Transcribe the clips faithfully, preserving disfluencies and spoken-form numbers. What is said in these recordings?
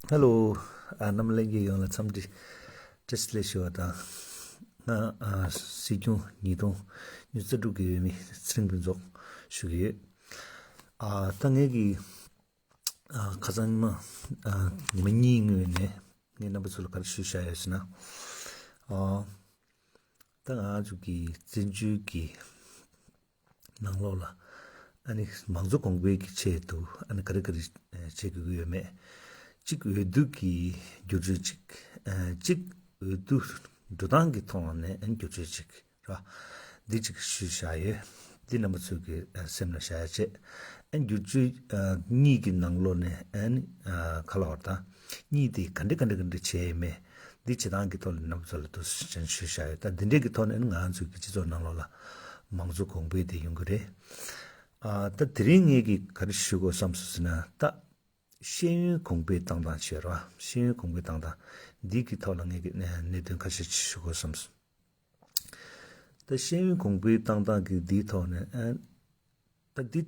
ཧེ་ལོ། ཨ། རྣམ་པ་ལྷན་རྒྱས་ཡོངས་ལ་འཚམས་འདྲི་བཀྲ་ཤིས་བདེ་ལེགས་ཞུ་བ་དང་། ང་ཨ་སྲིད་སྐྱོང་ཉིས་སྟོང་ཉི་ཤུ་རྩ་དྲུག་གི་འོས་མི་ཚེ་རིང་ཕུན་ཚོགས་ཞུ་གི་ཡོད། ཨ་ད་ངས་ཀྱི་ཨ་ཁ་སང་ཉི་མ་ཨ་ཉི་མ་གཉིས་སྔོན་ནས་ངས་རྣམ་པ་ཚོ་ལ་ག་རེ་ཞུས་བཞག་ཡོད་ཟེར་ན། ཨ་ད་ང་ཚོ་གི་བཙན་བྱོལ་གྱི་ནང་ལོགས་ལ་ཨ་ནི་མང་གཙོ་གོང་འཕེལ་གྱི་ཆེད་དུ་ཨ་ནི་ག་རེ་ག་རེ་བྱེད་དགོས་ཀྱི་ཡོད་མེད། གཅིག་འོས་བསྡུ་གི་བསྒྱུར་བཅོས་གཅིག་ཨ་གཅིག་འོས་བསྡུ་འགྲོ་སྟངས་ཀྱི་ཐོག་ནས་ཨ་ནི་བསྒྱུར་བཅོས་གཅིག་ར། འདི་གཅིག་ཞུས་བཞག་ཡོད། འདི་རྣམ་པ་ཚོ་གི་ཨ་སེམས་ལ་བཞག་ཡ་བྱེད། ཨ་ནི་བསྒྱུར་བཅོས་ཨ་གཉིས་ཀྱི་ནང་ལོགས་ནས་ཨ་ནི་ཨ་ག་ལབ་དགོས་རེད་ད། གཉིས་དེ་ག་འདྲ་ག་འདྲ་ག་འདྲ་བྱས་ཡོད་མེད། འདི་བྱེད་སྟངས་ཀྱི་ཐོག་ལ་རྣམ་པ་ཚོ་ལ་ཐུགས་སུ་ཆེན་ཞུས་བཞག་ཡོད། ད་འདི་འདྲས་ཀྱི་ཐོག་ནས་ང་ཚོའི་གི་སྤྱི་ཚོགས་ནང་ལོགས་ལ་མང་གཙོ་གོང་འཕེལ་དེ་ཡོང་གི་རེད། ཨ་ད་དེ་རིང་ངས་ཀྱི་ག་རེ་ཞུ་དགོས་བསམ་སོང་ཟེར་ན། ད་ཤེས་ཡོན་གོང་འཕེལ་བཏང་སྟངས་བྱས་ར། ཤེས་ཡོན་གོང་འཕེལ་བཏང་སྟངས་འདི་གི་ཐོག་ལ་ངས་ཀྱི་གནད་དོན་ཁ་ཤས་ཅིག་ཞུ་དགོས་བསམ་སོང་། ད་ཤེས་ཡོན་གོང་འཕེལ་བཏང་སྟངས་ཀྱི་འདིའི་ཐོག་ནས་ཨ། ད་འདི་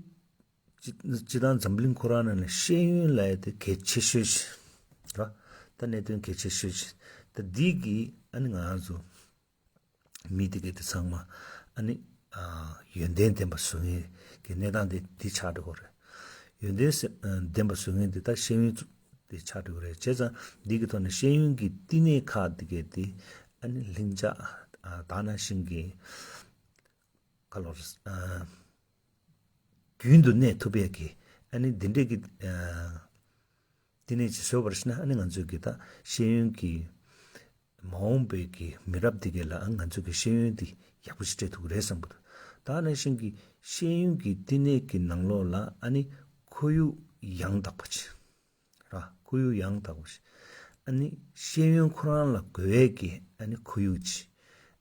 སྤྱི་སྤྱི་བཏང་འཛམ་གླིང་ཁོ་རང་ནང་ནས་ཤེས་ཡོན་ལབ་ཡ་དེ་གལ་ཆེ་ཤོས་ཤིག་ར། ད་གནད་དོན་གལ་ཆེ་ཤོས་ཤིག་ད་འདི་གི་ཨ་ནི་ང་ཚོ་མི་དེ་གའི་དེ་ཚང་མ་ཨ་ནི་ཨ་ཡོན་ཏན་ལྡན་པ་བཟོ་མཁན་གྱི་གནས་སྟངས་དེ་འདི་ཆགས་འགྲོ་གི་རེད། ཡོན་ཏན་ཟེར་ཨ་ལྡན་པ་བཟོ་མཁན་དེ་ད་ཤེས་ཡོན་དེ་ཆགས་འགྲོ་གི་རེད། བྱས་ཙང་འདི་གི་ཐོག་ནས་ཤེས་ཡོན་གྱི་བསྟི་གནས་ཁག་དེ་གའི་དེ་ཨ་ནི་ལྷིང་འཇགས་ཨ་ད་ནང་བཞིན་གྱི་ག་ལབ་དགོས་རེད། ཨ་རྒྱུན་དུ་གནས་ཐུབ་པའི་གི་ཨ་ནི་འདི་འདྲས་ཀྱི་ཨ་བསྟི་གནས་ཅིག་བཟོས་པར་ཤེས་ན། ཨ་ནི་ང་ཚོས་ཀྱི་ད་ཤེས་ཡོན་གྱི་མ་འོངས་པའི་གི་མི་རབས་འདི་གའི་ལ་ཨ་ང་ཚོས་ཀྱི་ཤེས་ཡོན་འདི་ཡག་པོ་ཞིག་སྤྲད་ཐུབ་ཀྱི་རེད་བསམ་གི་འདུག་ད་ནང་བཞིན་གྱི་ཤེས་ཡོན་གྱི་བསྟི་གནས་ཀྱི་ནང་ལོགས་ལ་ཨ་ནི་ཁོར་ཡུག་ཡང་དག་པ་ཅིག་ར། ཁོར་ཡུག་ཡང་དག་པ་ཞིག་ཨ་ནི་ཤེས་ཡོན་ཁོ་རང་ལ་དགོས་པའི་གི་ཨ་ནི་ཁོར་ཡུག་ཅིག་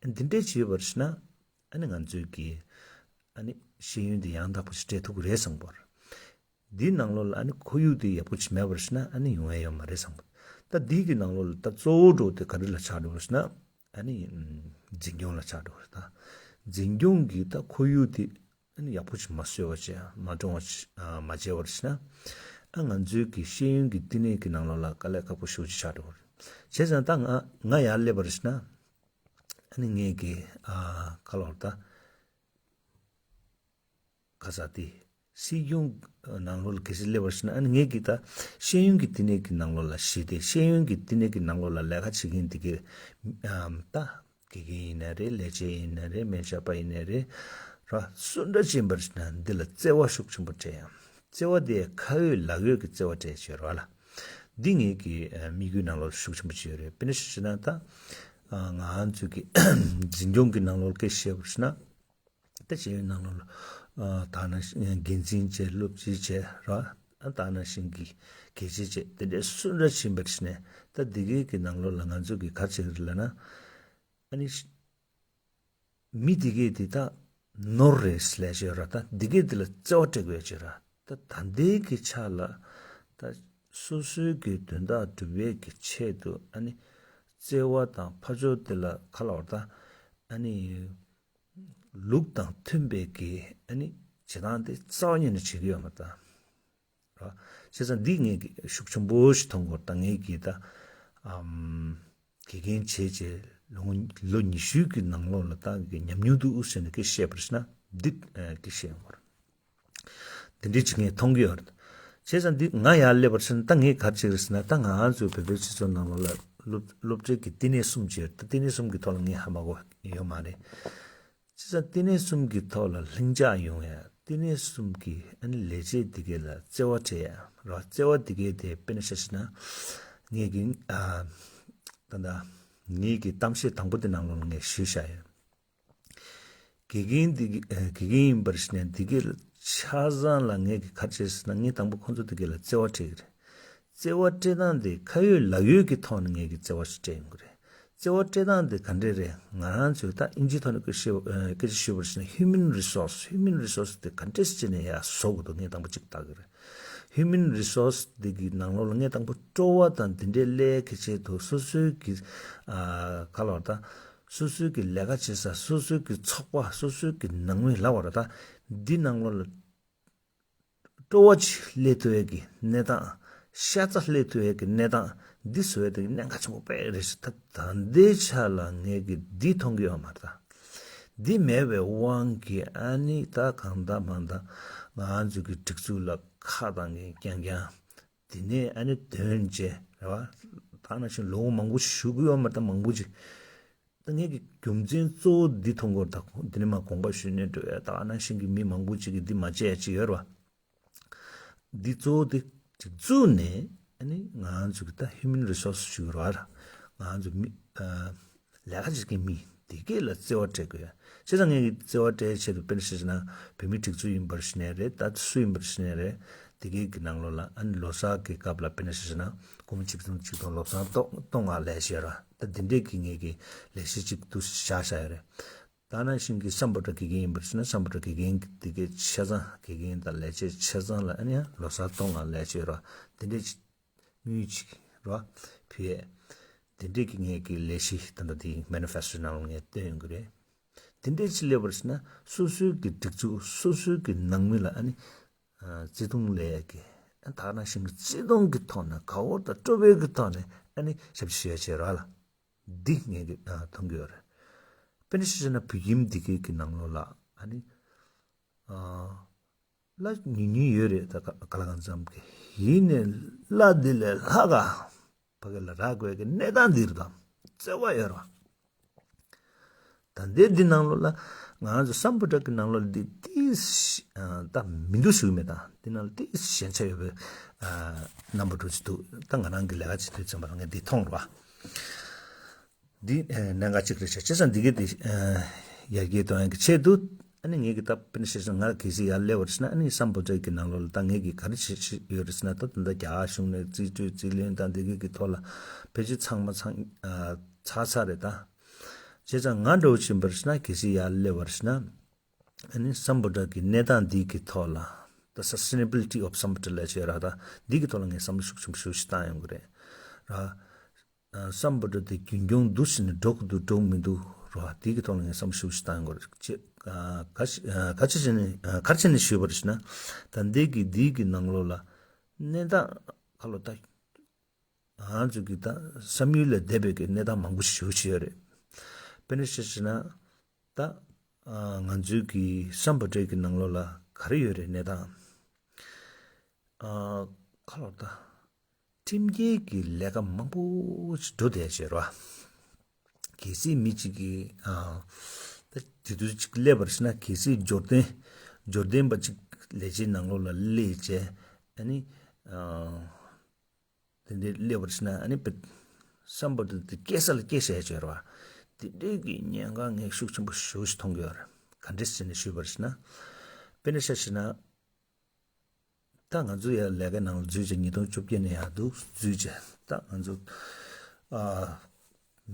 ཨ་འདི་འདྲས་ཅིག་ཡོད་པར་ཤེས་ན། ཨ་ནི་ང་ཚོས་ཀྱི་ཨ་ནི་ཤེས་ཡོན་འདི་ཡང་དག་པོ་ཞིག་སྤྲད་ཐུབ་ཀྱི་རེད་བསམ་གི་འདུག་འདིའི་ནང་ལོགས་ལ་ཨ་ནི་ཁོར་ཡུག་དེ་ཡག་པོ་ཅིག་མེད་པར་ཤེས་ན་ཨ་ནི་ཡོང་ཡ་ཡོད་མ་རེད་བསམ་གི་འདུག་ད་འདི་གི་ནང་ལོགས་ལ་ད་གཙོ་བོ་འགྲོ་དེ་ག་རེ་ལ་ཆགས་འགྲོ་བར་ཤེས་ན། ཨ་ནི་འཛིན་སྐྱོང་ལ་ཆགས་འགྲོ་བར། ད་འཛིན་སྐྱོང་གི་ད་ཁོར་ཡུག་དེ་ཨ་ནི་ཡག་པོ་ཅིག་མ་བཟོས་པ་བྱས། མ་སྐྲུན་པ་ཅིག་ཨ་མ་བྱས་པར་ཤེས་ན། ཨ་ང་ཚོའི་གི་ཤེས་ཡོན་གྱི་བསྟི་གནས་ཀྱི་ནང་ལོགས་ལ་དཀའ་ལས་ཁག་པོ་ཞེ་པོ་ཅིག་ཆགས་འགྲོ་བར། བྱས་ཙང་ད་ང་ང་ཡར་སླེབས་པར་ཤེས་ན། ཨ་ནི་ངས་ཀྱི་ཨ་ག་ལབ་དགོས་རེད་ད། ག་ས་དེ། སྲིད་སྐྱོང་ནང་ལོགས་ལ་གལ་སྲིད་སླེབས་པར་ཤེས་ན། ཨ་ནི་ངས་ཀྱི་ད་ཤེས་ཡོན་གྱི་བསྟི་གནས་ཀྱི་ནང་ལོགས་ལ་གཞི་དེ། ཤེས་ཡོན་གྱི་བསྟི་གནས་ཀྱི་ནང་ལོགས་ལ་ལས་ཀ་བྱེད་མཁན་དེ་གའི་ཨམ་ད་དགེ་རྒན་ཡིན་ན་རེད། ལས་བྱེད་ཡིན་ན་རེད། སྨན་ཞབས་པ་ཡིན་ན་རེད། ར་སུ་འདྲ་ཅིག་ཡིན་པར་ཤེས་ན་འདི་ལ་བརྩེ་བ་ཤུགས་ཆེན་པོ་སྤྲད་ཡ། བརྩེ་བ་དེ་ཁ་ཡོད་ལག་ཡོད་ཀྱི་བརྩེ་བ་སྤྲད་བྱས་ར་ལ། འདི་ངས་ཀྱི་ཨ་དམིགས་ཡུལ་ནང་ལོགས་ཤུགས་ཆེན་པོ་ཅིག་ཡོད་རེད། དཔེར་ན་ཆ་བཞག་ན་ད་ཨ་ང་ཚོས་ཀྱི་འཛིན་སྐྱོང་གི་ནང་ལོགས་ལ་སྐད་ཆ་བཤད་པར་ཤེས་ན། ད་ཤེས་ཡོན་ནང་ལོགས་ལ་ཨ་ད་ནང་བཞིན་འགན་འཛིན་བྱས། སློབ་སྤྱི་བྱས་ར། ཨ་ད་ནང་བཞིན་གྱི་གལ་ཆེ་བྱས་དེ་འདྲའི་སུ་འདྲ་ཕྱིན་པར་ཤེས་ནས། ད་འདི་གའི་གི་ནང་ལོགས་ལ་ང་ཚོ་གི་ག་རེ་བྱེད་ཀྱི་རེད་ལབ་ན། ཨ་ནི་མི་འདི་གའི་འདི་ད་ནོར་རེད་ལབ་བྱས་ར། ད་འདི་གའི་འདི་ལ་བརྩེ་བ་སྤྲད་དགོས་བྱས་ར། ད་ད་ལྟའི་གི་ཆ་ལ་ད་སོ་སོའི་གི་དོན་དག་སྒྲུབ་པའི་གི་ཆེད་དུ། ཨ་ནི་བརྩེ་བ་དང་ཕར་ཕྱོགས་དེ་ལ་ག་ལབ་དགོས་རེད་ད། ཨ་ནི་ལུགས་དང་མཐུན་པའི་གི་ཨ་ནི་བྱེད་སྟངས་དེ་རྩ་བ་ཉིད་ནས་བྱེད་ཀྱི་ཡོད་མ་རེད་ད། ར། བྱས་ཙང་འདི་ངས་ཀྱི་ཤུགས་ཆེན་པོ་ཞིག་མཐོང་གི་ཡོད་རེད། ད་ངས་ཀྱི་ད་ཨམ་དགེ་རྒན་བྱས་བྱས་ལོ་ངོ་ལོ་ཉི་ཤུ་གི་ནང་ལོགས་ལ་ད་ངས་ཀྱི་ཉམས་མྱོང་དུ་དབུ་ཟེར་ནས་ཀྱི་བཤད་པར་ཤེས་ན། འདི་ཨ་ཀྱི་བཤད་ཡོང་གི་རེད། འདི་འདྲ་ཅིག་ངས་མཐོང་གི་ཡོད་རེད། བྱས་ཙང་འདི་ང་ཡར་སླེབས་པར་ཤེས་ན། ད་ངས་ག་རེ་བྱེད་ཀྱི་རེད་ཟེར་ན། ད་ང་ཚོའི་བོད་པའི་སྤྱི་ཚོགས་ནང་ལོགས་ལ་སློབ་སློབ་གྲྭའི་གི་བསྟི་གནས་གསུམ་ཅིག་ཡོད་རེད། ད་བསྟི་གནས་གསུམ་གྱི་ཐོག་ལ་ངས་ཧ་མ་གོ་ཡོད་མ་རེད། བྱས་ཙང་བསྟི་གནས་གསུམ་གྱི་ཐོག་ལ་ལྷིང་འཇགས་ཡོང་ཡ། བསྟི་གནས་གསུམ་གྱི་ཨ་ནི་ལས་བྱེད་འདི་གའི་ལ་བརྩེ་བ་སྤྲད་ཡ་ར། བརྩེ་བ་འདི་གའི་དེ་དཔེར་ན་ཆ་བཞག་ན། ངས་ཀྱི་ཨ་ད་ད་ངའི་གི་གཏམ་བཤད་དང་པོ་དེ་ནང་ལོགས་ལ་ངས་ཞུས་བཞག་ཡོད། དགེ་རྒན་འདི་གི་ཨ་དགེ་རྒན་ཡིན་པར་ཤེས་ནས་འདི་གའི་ཆ་ཚང་ལ་ངས་ཀྱི་ག་རེ་བྱས་ཟེར་ན། ངས་དང་པོ་ཁོང་ཚོ་འདི་གའི་ལ་བརྩེ་བ་སྤྲད་ཀྱི་རེད། བརྩེ་བ་སྤྲད་སྟངས་དེ་ཁ་ཡོད་ལག་ཡོད་ཀྱི་ཐོག་ནས་ངས་ཀྱི་བརྩེ་བ་ཞིག་སྤྲད་ཡོང་གི་རེད། བརྩེ་བ་སྤྲད་སྟངས་དེ་ག་འདྲས་རེད། ང་རང་ཚོས་ད་ཨིན་ཇིའི་ཐོག་ནས་སྐད་ཆ་བཤད་པ་ཨ་སྐད་ཆ་ཤོད་པར་བྱས་ན། human resource, human resource དེ་ག་འདྲས་བྱས་ནས་ཡར་བཟོ་དགོས་འདུག་ངས་དང་པོ་གཅིག་བལྟ་གི་རེད། human resource འདི་གི་ནང་ལོགས་ལ་ངས་དང་པོ་སྤྲོ་བ་དང་འདི་འདྲའི་ལས་ཀྱི་ཆེད་དུ་སོ་སོའི་གི་ཨ་ག་ལབ་དགོས་རེད་ད། སོ་སོའི་གི་ལས་ཀ་བྱེད་ས། སོ་སོའི་གི་ཚོགས་པ། སོ་སོའི་གི་ནང་མི་ལབ་དགོས་རེད་ད། འདི་ནང་ལོགས་ལ་སྤྲོ་བ་ཅིག་སླེབས་ཐུབ་ཡས་ཀྱི་གནས་སྟངས་ ཤ་ཚ་སླེབས་ཐུབ་ཡས་ཀྱི་གནས་སྟངས་འདི་བཟོ་ཡས་དེ་གནད་འགག་ཆེན་པོ་དཔེ་རེད་ཤག་ད་ད་ལྟའི་ཆ་ལ་ངས་ཀྱི་འདི་མཐོང་གི་ཡོད་མ་རེད་ད། འདི་མེད་པའི་དབང་གིས་ཨ་ནི་ད་གང་ལྟར་མང་ལྟར་ང་ཚོ་གི་སྒྲིག་འཛུགས་ལ་ཁ་བཏང་གིན་རྐྱང་རྐྱང་། དེ་ནས་ཨ་ནི་དོན་བྱས་རེད་བ། ད་ནང་བཞིན་ལོ་ངོ་མང་པོ་ཞིག་བཞུགས་ཀྱི་ཡོད་མ་རེད་ད་མང་པོ་ཅིག་ད་ངས་ཀྱི་རྒྱུ་མཚན་གཙོ་བོ་འདི་མཐོང་གི་ཡོད་རེད་ད། འདི་ནས་མར་དགོངས་པ་ཞུས་ནས་འགྲོ་ཡ་ད་ནང་བཞིན་གྱི་མི་མང་པོ་ཅིག་གིས་འདི་མ་བྱས་ཡ་ཅིག་ཡོད་རེད་བ། འདི་གཙོ་བོ་དེ་སྒྲིག་འཛུགས་ནས་ཨ་ནི་ང་ཚོ་གི་ད་human resource་ཞུ་གི་རེད་བ། ང་ཚོ་མི་ཨ་ལས་ཀ་བྱེད་མཁན་མི་དེ་གས་ལ་བརྩེ་བ་སྤྲད་དགོས། བྱས་ཙང་ངས་ཀྱི་བརྩེ་བ་སྤྲད་ཆེད་དུ་དཔེར་ན་ཆ་བཞག་ན་བོད་མི་སྒྲིག་འཛུགས་ཡིན་པར་ཤི་ནའི་རེད། ད་སུ་ཡིན་པར་ཤི་ནའི་རེད། དེ་གས་ཀྱི་ནང་ལོགས་ལ་ཨ་ནི་ལོ་གསར་གྱི་སྐབས་ལ་དཔེར་ན་ཆ་བཞག་ན་སྒོར་མོ་ཆིག་སྟོང་ཆིག་སྟོང་ལོ་གསར་སྟོང་སྟོང་ལྔ་ལེན་བྱས་ར། ད་དེ་འདྲས་ཀྱི་ངས་ཀྱི་ལས་གཞི་ཅིག་ཏུ་བཞག་བཞག་ཡོད་རེད། ད་ནང་བཞིན་གྱི་སམ་བྷོ་ཊ་དགེ་རྒན་ཡིན་པར་ཤི་ན་སམ་བྷོ་ཊ་དགེ་རྒན་གྱི་དེ་གའི་ཆ་ཚང་དགེ་རྒན་དང་ལས་བྱེད་ཆ་ཚང་ལ་ཨ་ནི་ཡང་ལོ་གསར་སྟོང་ལྔ་ལས་བྱེད་རོགས་དེ་འདྲས་དངུལ་ཅིག་རོགས་ཕུལ་ཡས། དེ་འདྲས་ཀྱི་ངས་ཀྱི་ལས་གཞི་ད་ལྟ་དེ་མེ་ནི་ཕེ་སི་ཊོ་ནང་ལ་ངས་བཏོན་ཡོང་གི་རེད། དེ་འདྲས་ཅིག་སླེབས་པར་ཤི་ན་སོ་སོའི་གི་སྒྲིག་འཛུགས་སོ་སོའི་གི་ནང་མི་ལ་ཨ་ནི་བརྩེ་དུང་ལས་ཀྱི་ད་ནང་བཞིན་གྱི་བརྩེ་དུང་གི་ཐོག་ནས་དགའ་བོ་དང་སྤྲོ་བའི་གི་ཐོག་ནས་ཨ་ནི་ཞབས་ཕྱི་ཞུ་ཡ་བྱེད་རོགས་ལ། འདི་ངས་ཀྱི་ཨ་མཐོང་གི་ཡོད་རེད། དཔེར་ན་ཆ་བཞག་ན་བོད་ཁྱིམ་འདི་གའི་གི་ནང་ལོགས་ལ་ཨ་ནི་ཨ་གླ་ཉུང་ཉུང་ཡོད་རེད་ད་ག་ག་ལ་གང་འཚམ་གི་ཡིན་ནའི་གླ་འདི་ལས་ལྷག་ག་ཕ་གི་ལ་རག་དགོས་ཀྱི་གནས་སྟངས་འདི་རེད་ད་བརྩེ་བ་ཡོད་རེད། ད་ལྟའི་འདི་ནང་ལོགས་ལ་ང་ཚོ་སམ་བྷོ་ཊ་གི་ནང་ལོགས་ལ་འདི་ཏིས་ཨ་ད་མི་འདུག་ཞུ་གི་མེད་ད། འདི་ནང་ལ་ཏིས་ཞན་ཆ་ཡོད་པའི་ཨ་རྣམ་པ་འདྲ་ཅིག་འདུག་ད་ང་རང་གི་ལས་ཀ་བྱེད་དུས་ཙམ་པ་ལ་ངས་འདི་མཐོང་རོགས། འདི་ཨ་གནད་འགག་ཅིག་རེད་ཤག་བྱས་ཙང་འདི་གའི་འདི་ཨ་ཡར་རྒྱས་གཏོང་ཡག་གི་ཆེད་དུ་ཨ་ནི་ངས་ཀྱི་ད་དཔེར་ན་བཤད་ཙང་ང་གལ་སྲིད་ཡར་སླེབས་པ་རེད་ཟེར་ན་ཨ་ནི་སམ་བྷོ་ཊ་གི་ནང་ལོགས་ལ་ད་ངས་ཀྱི་ག་རེ་བྱེད་བཞིན་ཡོད་རེད་ཟེར་ན་ད་ད་ལྟ་རྒྱ་གཞུང་ནས་རྩིས་སྤྲོད་རྩིས་ལེན་དང་འདི་གའི་གི་ཐོག་ལ་ཕལ་ཆེར་ཚང་མ་ཚང་ཨ་ཚར་ཚར་རེད་ད། བྱས་ཙང་ང་འདྲ་བོ་ཕྱིན་པར་ཤི་ན་གལ་སྲིད་ཡར་སླེབས་པར་ཤི་ན་ཨ་ནི་སམ་བྷོ་ཊ་གི་གནས་སྟངས་འདི་གི་ཐོག་ལ་ད་sustainability of Sambhota་ལས་བྱས་ར་ད་འདི་གི་ཐོག་ལ་ངས་བསམ་བློ་ཤུགས་ཆེན་པོ་ཞེ་པོ་ཞིག་བཏང་ཡོང་གི་རེད་ར། ཨ་སམ་བྷོ་ཊ་དེ་རྒྱུན་སྐྱོང་འདུག་ཟེར་ནས་འགྲོ་གི་འདུག་འགྲོ་གི་མི་འདུག་ར་འདི་གི་ཐོག་ལ་ངས་བསམ་བློ་ཤུགས་ཆེ་བཏང་ཡོང་གི་རེད། ཅེས་ཨ་ག་ཞིག་ཨ་ག་ཅི་བྱས་ནས་ཨ་ག་རེ་བྱས་ནས་ཞུས་པ་རེད་ཟེར་ན་ད་འདི་གི་འདི་གི་ནང་ལོགས་ལ་གནས་སྟངས་ཁ་ལོ་ད། ང་ཚོ་གི་ད་བསམ་ཡུལ་ལས་འདས་པའི་གི་གནས་སྟངས་མང་པོ་ཞིག་ཞུ་བཞིན་ཡོད་རེད། དཔེར་ན་ཆ་བཞག་ན་ད་ང་ཚོའི་གི་སམ་བྷོ་ཊའི་གི་ནང་ལོགས་ལ་ག་རེ་ཡོད་རེད་གནས་སྟངས། ཁ་ལོ་ད་ཁྲིམས་འགལ་གི་ལས་ཀ་མང་པོ་ཞིག་འགྲོ་བསྡད་བྱས་རོ། གལ་སྲིད་མི་གཅིག་གིས་ད་དེ་དུས་གཅིག་སླེབས་པར་ཤི་ན་གལ་སྲིད་འབྱོར་ལྡན་འབྱོར་ལྡན་པ་གཅིག་ལས་བྱེད་ནང་ལོགས་ལ་སླེབས་བྱས་ཨ་ནི། དེ་འདྲའི་སླེབས་པར་ཕྱིན་ན་ཨ་ནི་བེད་བསམ་པ་དེ་དེ་སྐྱེ་ས་ལ་སྐྱེ་ཞེས་བྱ་བ། དེ་འདྲའི་གི་ཉེན་ཁ་ངས་ཤུགས་ཆེན་པོ་ཞེ་པོ་ཞིག་མཐོང་གི་ཡོད་རེད། ག་འདྲས་ཟེར་ནས་ཞུས་པར་ཕྱིན་ན། དཔེར་ན་ཆ་བཞག་ན། ད་ང་ཚོ་ཡ་ལས་ཀའི་ནང་ལ་འཛུལ་བྱས་ཉིས་སྟོང་བཅོ་བརྒྱད་ནས་ཡར་འདུག་འཛུལ་བྱས་ད་ང་ཚོ་ཨ།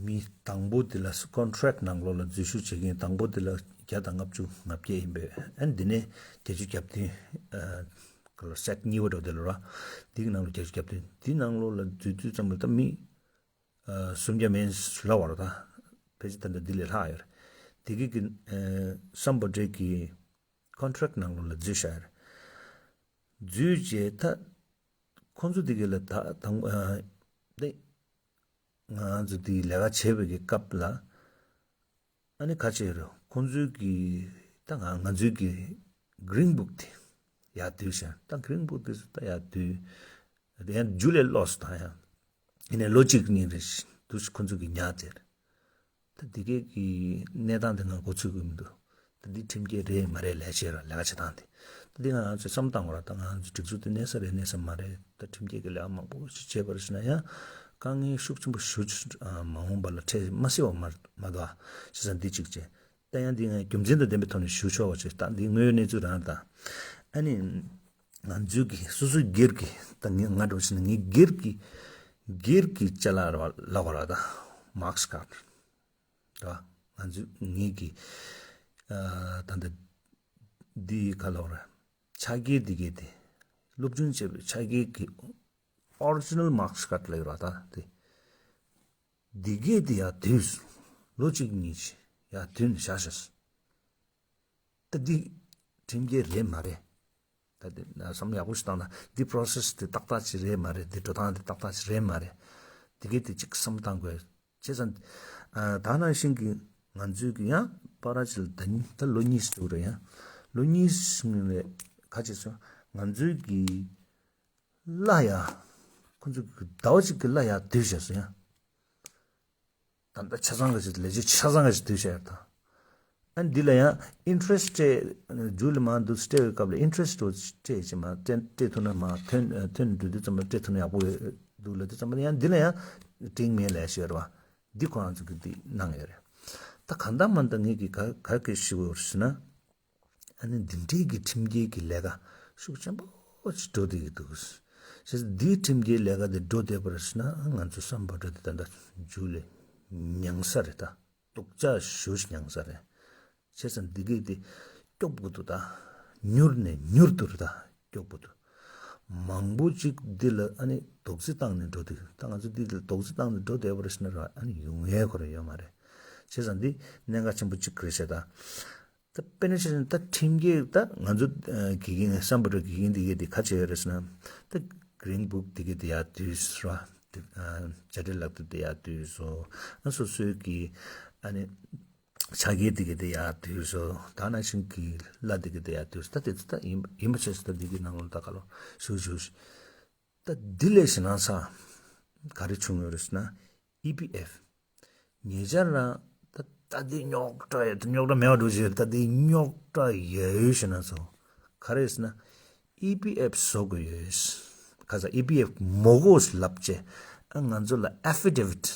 མི་དང་པོ་དེ་ལ་ཀོན་ཊེག་ནང་ལོགས་ལ་འཛུལ་ཞུགས་བྱེད་མཁན་དང་པོ་དེ་ལ་བརྒྱ་དང་ལྔ་བཅུ་ང་བརྒྱད་ཡིན་པས་ཨ་ནི་འདི་ནས་བརྒྱད་ཅུ་གྱ་བདུན་ཨ་ག་ལ་སེག་གཉིས་པ་འགྲོ་དེ་ལ་ར་འདི་གི་ནང་ལ་བརྒྱད་ཅུ་གྱ་བདུན་འདི་ནང་ལོགས་ལ་འཛུལ་དུས་ཙམ་ལ་ད་མི་ཨ་སུམ་བརྒྱ་མིན་ལ་བར་ད་ཕལ་ཆེར་ད་ལྟ་འདི་ལས་ལྷག་ཡོད་རེད། འདི་གི་གི་ཨ་སམ་བྷོ་ཊའི་གི་ཀོན་ཊེག་ནང་ལོགས་ལ་འཛུལ་བཞག་ཡོད་རེད། འཛུལ་རྗེས་ད་ཁོང་ཚོ་འདི་གི་ལ་ད་དང་ཨ་ད། ང་ཚོ་དེའི་ལས་ཀ་བྱེད་པའི་གི་སྐབས་ལ་ཨ་ནི་ཁ་ཆེ་རུ་ཁོང་ཚོའི་གི་ད་ང་ང་ཚོའི་གི་གི་རིན་བུག་དེ་ཡར་བསྡུས་ཤག་ད་གི་རིན་བུག་དེ་ཚོ་ད་ཡར་བསྡུས་དེ་ཡང་ཇུ་ལེ་ལོས་དང་ཡང་ཡིན་ནའི་ལོ་གཅིག་གཉིས་རེ་འདུག་ཁོང་ཚོ་གི་ཉར་དེ་རེད། ད་འདི་གའི་གི་གནས་སྟངས་དེ་ང་མགོ་ཚོད་ཀྱི་མི་འདུག་ད་འདི་ཁྲིམས་འགལ་རེད་མ་རེད་ལས་བྱེད་ར་ལས་ཀ་བྱེད་སྟངས་དེ། ད་འདི་ང་ཚོས་བསམ་བཏང་བ་ར་ད་ང་ཚོ་སྒྲིག་འཛུགས་དེ་གནས་ས་རེད་གནས་ས་མ་རེད་ད་ཁྲིམས་འགལ་གྱི་ལས་ཀ་མང་པོ་ཞིག་བྱས་པར་ཞུ་ན་ཡང་དཀའ་ངལ་ཤུགས་ཆེན་པོ་ཞུ་མ་འོངས་པ་ལ་འཕྲད་མ་སྲིད་པ་མ་མ་གཏོགས་བྱས་ཙང་འདི་གཅིག་བྱས་ད་ཡང་འདི་ང་རྒྱུ་མཚན་དང་ལྡན་པའི་ཐོག་ནས་ཞུ་ཆོག་པ་བྱས་ད་འདི་དངོས་ཡོད་གནས་ཚུལ་རང་ད་ཨ་ནི་ང་ཚོའི་གི་སོ་སོའི་སྒེར་གྱི་ད་ངས་ང་འདྲ་བ་བྱས་ན་ངའི་སྒེར་གྱི་སྒེར་གྱི་ཅ་ལག་ར་ལབ་པ་ར་ད་མཱག་སི་ཀཱཌ། ར། ང་ཚོ་ངེད་ཀྱི་ཨ་ད་ལྟ་འདི་ག་ལ་བ་ར་ཕྱག་འཁྱེར་འདི་གས་དེ་སློབ་སྦྱོང་བྱས་པའི་ཕྱག་འཁྱེར་གྱི་ཨོ་རི་ཇི་ནལ་མཱག་སི་ཀཱཌ་ལ་ཡོད་ར་ད་དེ་འདི་གས་དེ་ཡར་བསྡུས་ལོ་གཅིག་གཉིས་ཡར་བསྡུས་ནས་བཞག་བཞག་ད་འདི་ཁྲིམས་འགལ་རེད་མ་རེད། ད་དེ་བསམ་ཡག་པོ་ཞིག་བཏང་ན་འདི་process་དེ་ཏག་ཏག་ཅིག་རེད་མ་རེད། འདི་འགྲོ་སྟངས་དེ་ཏག་ཏག་ཅིག་རེད་མ་རེད། དེ་གས་དེ་གཅིག་བསམ་བློ་བཏང་དགོས། བྱས་ཙང་། ཨ། ད་ནང་བཞིན་གྱི་ང་ཚོའི་གི་ཡང་པར་ཅིག་ལ་ད་ད་ལོ་གཉིས་ཟེར་རེད་ཡ། ལོ་གཉིས་ནས་ག་ཅིག་སོང་ང་ཚོའི་གི་གླ་ཡ། ཁོ་ཚོ་གི་ཟླ་བ་གཅིག་གི་གླ་ཡ་བསྡུས་བཞག་སོང་ཡ། ད་ལྟ་ཆ་ཚང་ག་ཅིག་ལས་བྱེད་ཆ་ཚང་ག་ཅིག་བསྡུས་བཞག་ཡ་ད། ཨ་འདི་ལ་ཡང་interest་སྤྲད། མཇུག་ལ་མར་འདུག་སྤྲད་པའི་སྐབས་ལ་interest་སྤྲད་ཅིག་མར་སྤྲད་སྤྲད་ཐུབ་ན་མར་ཐོན་ཐོན་འགྲོ་དུས་ཙམ་པ་སྤྲད་ཐུབ་ན་ཡག་པོ་འདུག་ལབ་དུས་ཙམ་པ་ཡང་འདི་ལ་ཡང་འགྲིག་མེད་ལབ་ཤེས་རེད་བ། འདི་ཁོ་རང་ཚོ་གིས་འདི་གནང་ཡོད་རེད། ད་གང་ལྟར་མ་ལྟར་ངེད་ཀྱིས་ག་ག་གེ་ཞུ་དགོས་ཟེར་ན། ཨ་ནི་འདི་འདྲའི་གི་ཁྲིམས་འགལ་གྱི་ལས་ཀ་ཤུགས་ཆེན་པོ་ཅིག་འགྲོ་བསྡད་ཀྱི་འདུག་བྱས་ཙང་འདིའི་ཁྲིམས་འགལ་ལས་ཀ་དེ་འགྲོ་བསྡད་པར་ཟེར་ན་ང་ཚོ་སམ་བྷོ་ཊ་དེ་ད་ལྟ་མཇུག་ལ་མྱངས་ས་རེད་ད། སྡུག་ཅག་ཞེ་པོ་ཅིག་མྱངས་ས་རེད། བྱས་ཙང་འདི་གས་དེ་སྐྱོབ་དགོས་འདུག་ད། མྱུར་ནས་མྱུར་དུ་རེད་ད། སྐྱོབ་དགོས་འདུག་མང་པོ་ཅིག་འདི་ལ་ཨ་ནི་རྡོག་རྫིས་བཏང་ནས་འགྲོ་དུས་ད་ང་ཚོ་འདི་ལ་རྡོག་རྫིས་བཏང་ནས་འགྲོ་བསྡད་པར་ཟེར་ན་ར་ཨ་ནི་ཡོང་ཡས་ཁོ་རང་ཡོད་མ་རེད། བྱས་ཙང་འདི་གནད་འགག་ཆེན་པོ་ཅིག་རེད་ཤག་ད། ད་དཔེར་ན་ཆ་བཞག་ན་ད་ཁྲིམས་འགལ་ད་ང་ཚོ་ཨ་དགེ་རྒན་སམ་བྷོ་ཊ་དགེ་རྒན་འདི་གས་དེ་ག་བྱས་ཡོད་རེད་ཟེར་ན། ད་Green Book་འདི་གས་དེ་ཡར་བསྡུས་ར། དེ་ཨ་བྱ་བྲལ་ལག་དེབ་དེ་ཡར་བསྡུས་སོང་། ཨ་སོ་སོའི་གི་ཨ་ནི་ཕྱག་འཁྱེར་འདི་གས་དེ་ཡར་བསྡུས་སོང་། ད་ནང་བཞིན་གི་གླ་འདི་གས་དེ་ཡར་བསྡུས་སོང་། ད་དེ་ཚོ་ད་ཡིན་ཡིན་པ་བྱས་སོང་། ད་འདི་གི་ནང་ལོགས་ད་ག་ལོ་ཞུ་ཞུ་ཞུ། ད་འདི་ལས་ཞེད་སྣང་ཚ་ག་རེ་བྱུང་ཡོད་རེད་ཟེར་ན། ཨི་པི་ཨེཕ། ཉེ་ཆར་རང་ད་ད་འདི་རྙོག་དྲ་ཡོད། རྙོག་དྲ་མེད་པ་འགྲོ་བཞིན་ཡོད། ད་འདི་རྙོག་དྲ་ཡོད་ཡོད་ཞེད་སྣང་ཚ། ག་རེ་ཟེར་ན། ཨི་པི་ཨེཕ་བཟོ་དགོས་ཡོད། ག་ས་ཨི་པི་ཨེཕ་མ་དགོས་ལབ་བྱས། ཨ་ང་ཚོ་ལ་affidavit།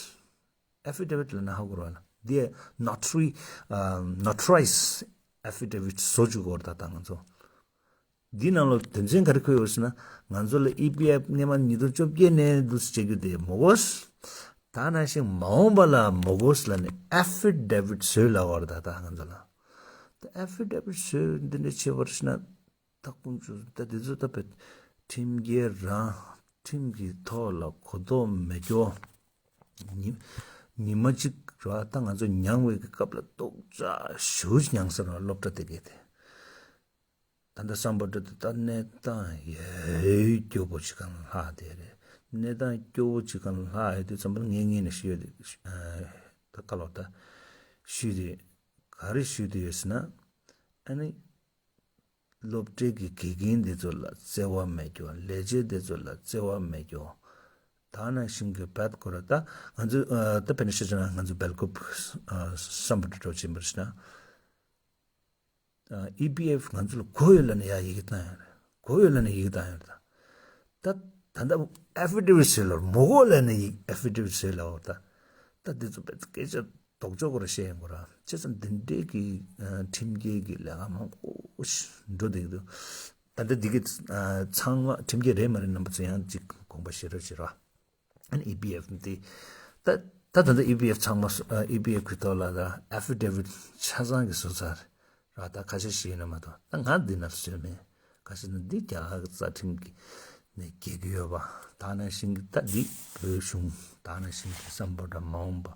Affidavit་ལབ་ན་ཧ་གོ་རེད་བ་ལ། འདི་notary ཨ་notarized affidavit་བཟོ་བཅུག་གི་ཡོད་རེད་ད། ད་ང་ཚོ་འདི་ནང་ལོགས་དོན་ཚན་ག་རེ་འཁོད་ཡོད་ཟེར་ན། ང་ཚོ་ལ་ཨི་པི་ཨེཕ་སྔོན་མ་ཉིས་སྟོང་བཅོ་བརྒྱད་ནས་འདུག་སེ་བྱེད་རྒྱུ་དེ་མ་དགོས། ད་ནང་བཞིན་མ་འོངས་པ་ལ་མ་དགོས་ལབ་ནས་affidavit་བཟོས་ལབ་པ་རེད་ད། ད་ང་ཚོ་ལ་ད་affidavit་བཟོས་འདི་འདྲ་བྱས་པར་ཟེར་ན། ད་ཀུན་སྤྱོད་ད་དེ་ཚོ་ད་བས་ཁྲིམས་འགལ་རང་། ཁྲིམས་ཀྱི་ཐོག་ལ་གོ་རྟོགས་མེད་རྒྱུ། ཉི་ཉི་མ་གཅིག་ར་ད་ང་ཚོ་མྱངས་པའི་གི་སྐབས་ལ་རྡོག་རྩ་ཞེ་པོ་ཅིག་མྱངས་ས་ར་སློབ་གྲྭ་དེ་གས་དེ། ད་ལྟ་སམ་བྷོ་ཊ་དེ་ད་གནས་སྟངས་ཡོད་སྐྱོ་པོ་ཅིག་གང་ལྷག་དེ་རེད། གནས་སྟངས་སྐྱོ་པོ་ཅིག་གང་ལྷག་ཡོད་དུས་ཙམ་པ་ལ་ངས་ངས་ནས་ཞུས་ཡོད་དེ། ད་ཁ་ལོ་ད་ཞུས་དེ་ག་རེ་ཞུས་དེ་ཡོད་ཟེར་ན། ཨ་ནི། སློབ་གྲྭའི་གི་དགེ་རྒན་འདི་ཚོ་ལ་བརྩེ་བ་མེད་རྒྱུ། ལས་བྱེད་འདི་ཚོ་ལ་བརྩེ་བ་མེད་རྒྱུ། ད་ནང་བཞིན་གི་བད་ཁོ་ར་ད་ང་ཚོ་ཨ་ད་དཔེར་ན་ཆ་བཞག་ན་ང་ཚོ་སྦེལ་ཀོབ་ཨ་སམ་བྷོ་ཊ་འགྲོ་ཕྱིན་པར་ཞིག་ན། ཨ་ཨི་པི་ཨེཕ་ང་ཚོ་ལ་དགོས་ཡོད་ལབ་ན་ཡ་ཡི་གེ་བཏང་ཡོད་རེད། དགོས་ཡོད་ལབ་ན་ཡི་གེ་བཏང་ཡོད་རེད་ད། ད་ད་ལྟ་ཨེ་ཕི་ཌེ་བིད་བཟོས་ལ་མ་དགོས་ལབ་ན་ཡི་ཨེ་ཕི་ཌེ་བིད་བཟོས་ལ་འོ་ད། ད་འདི་ཚོ་བེད་སྐད་ཆ་ལྡོག་ཕྱོགས་སྐོར་བཤད་ཡོང་གི་ར། བྱས་ཙང་འདི་འདྲའི་གི་ཨ་ཁྲིམས་འགལ་གི་ལས་ཀ་མང་པོ་ཞིག་འགྲོ་བསྡད་ཀྱི་འདུག་ད་ལྟ་འདི་གི་ཨ་ཚང་མ་ཁྲིམས་འགལ་རེད་མ་རེད་རྣམ་པ་ཚོ་ཡང་ཅིག་དགོངས་པ་བཞེས་རོགས་བྱེད་རོགས། ཨ་ནི་ཨི་པི་ཨེཕ་འདི་ད་ད་ད་ལྟ་ཨི་པི་ཨེཕ་ཚང་མ་ཨི་པི་ཨེཕ་གི་ཐོག་ལ་ད་ཨེ་ཕི་ཌེ་བིད་ཆ་ཚང་གི་བཟོ་ཚར་ར། ད་ཁ་ཤས་ཤིག་ཡིན་ན་མ་གཏོགས་ད་ང་འདི་ན་བཟོས་མེད། ཁ་ཤས་ནི་འདི་རྒྱ་གར་གྱི་རྩ་ཁྲིམས་ཀྱི་ནས་འགལ་གྱི་ཡོད་པ། ད་ནང་བཞིན་གྱི་ད་འདི་བོད་གཞུང་ད་ནང་བཞིན་གྱི་སམ་བྷོ་ཊ་མ་འོངས་པ་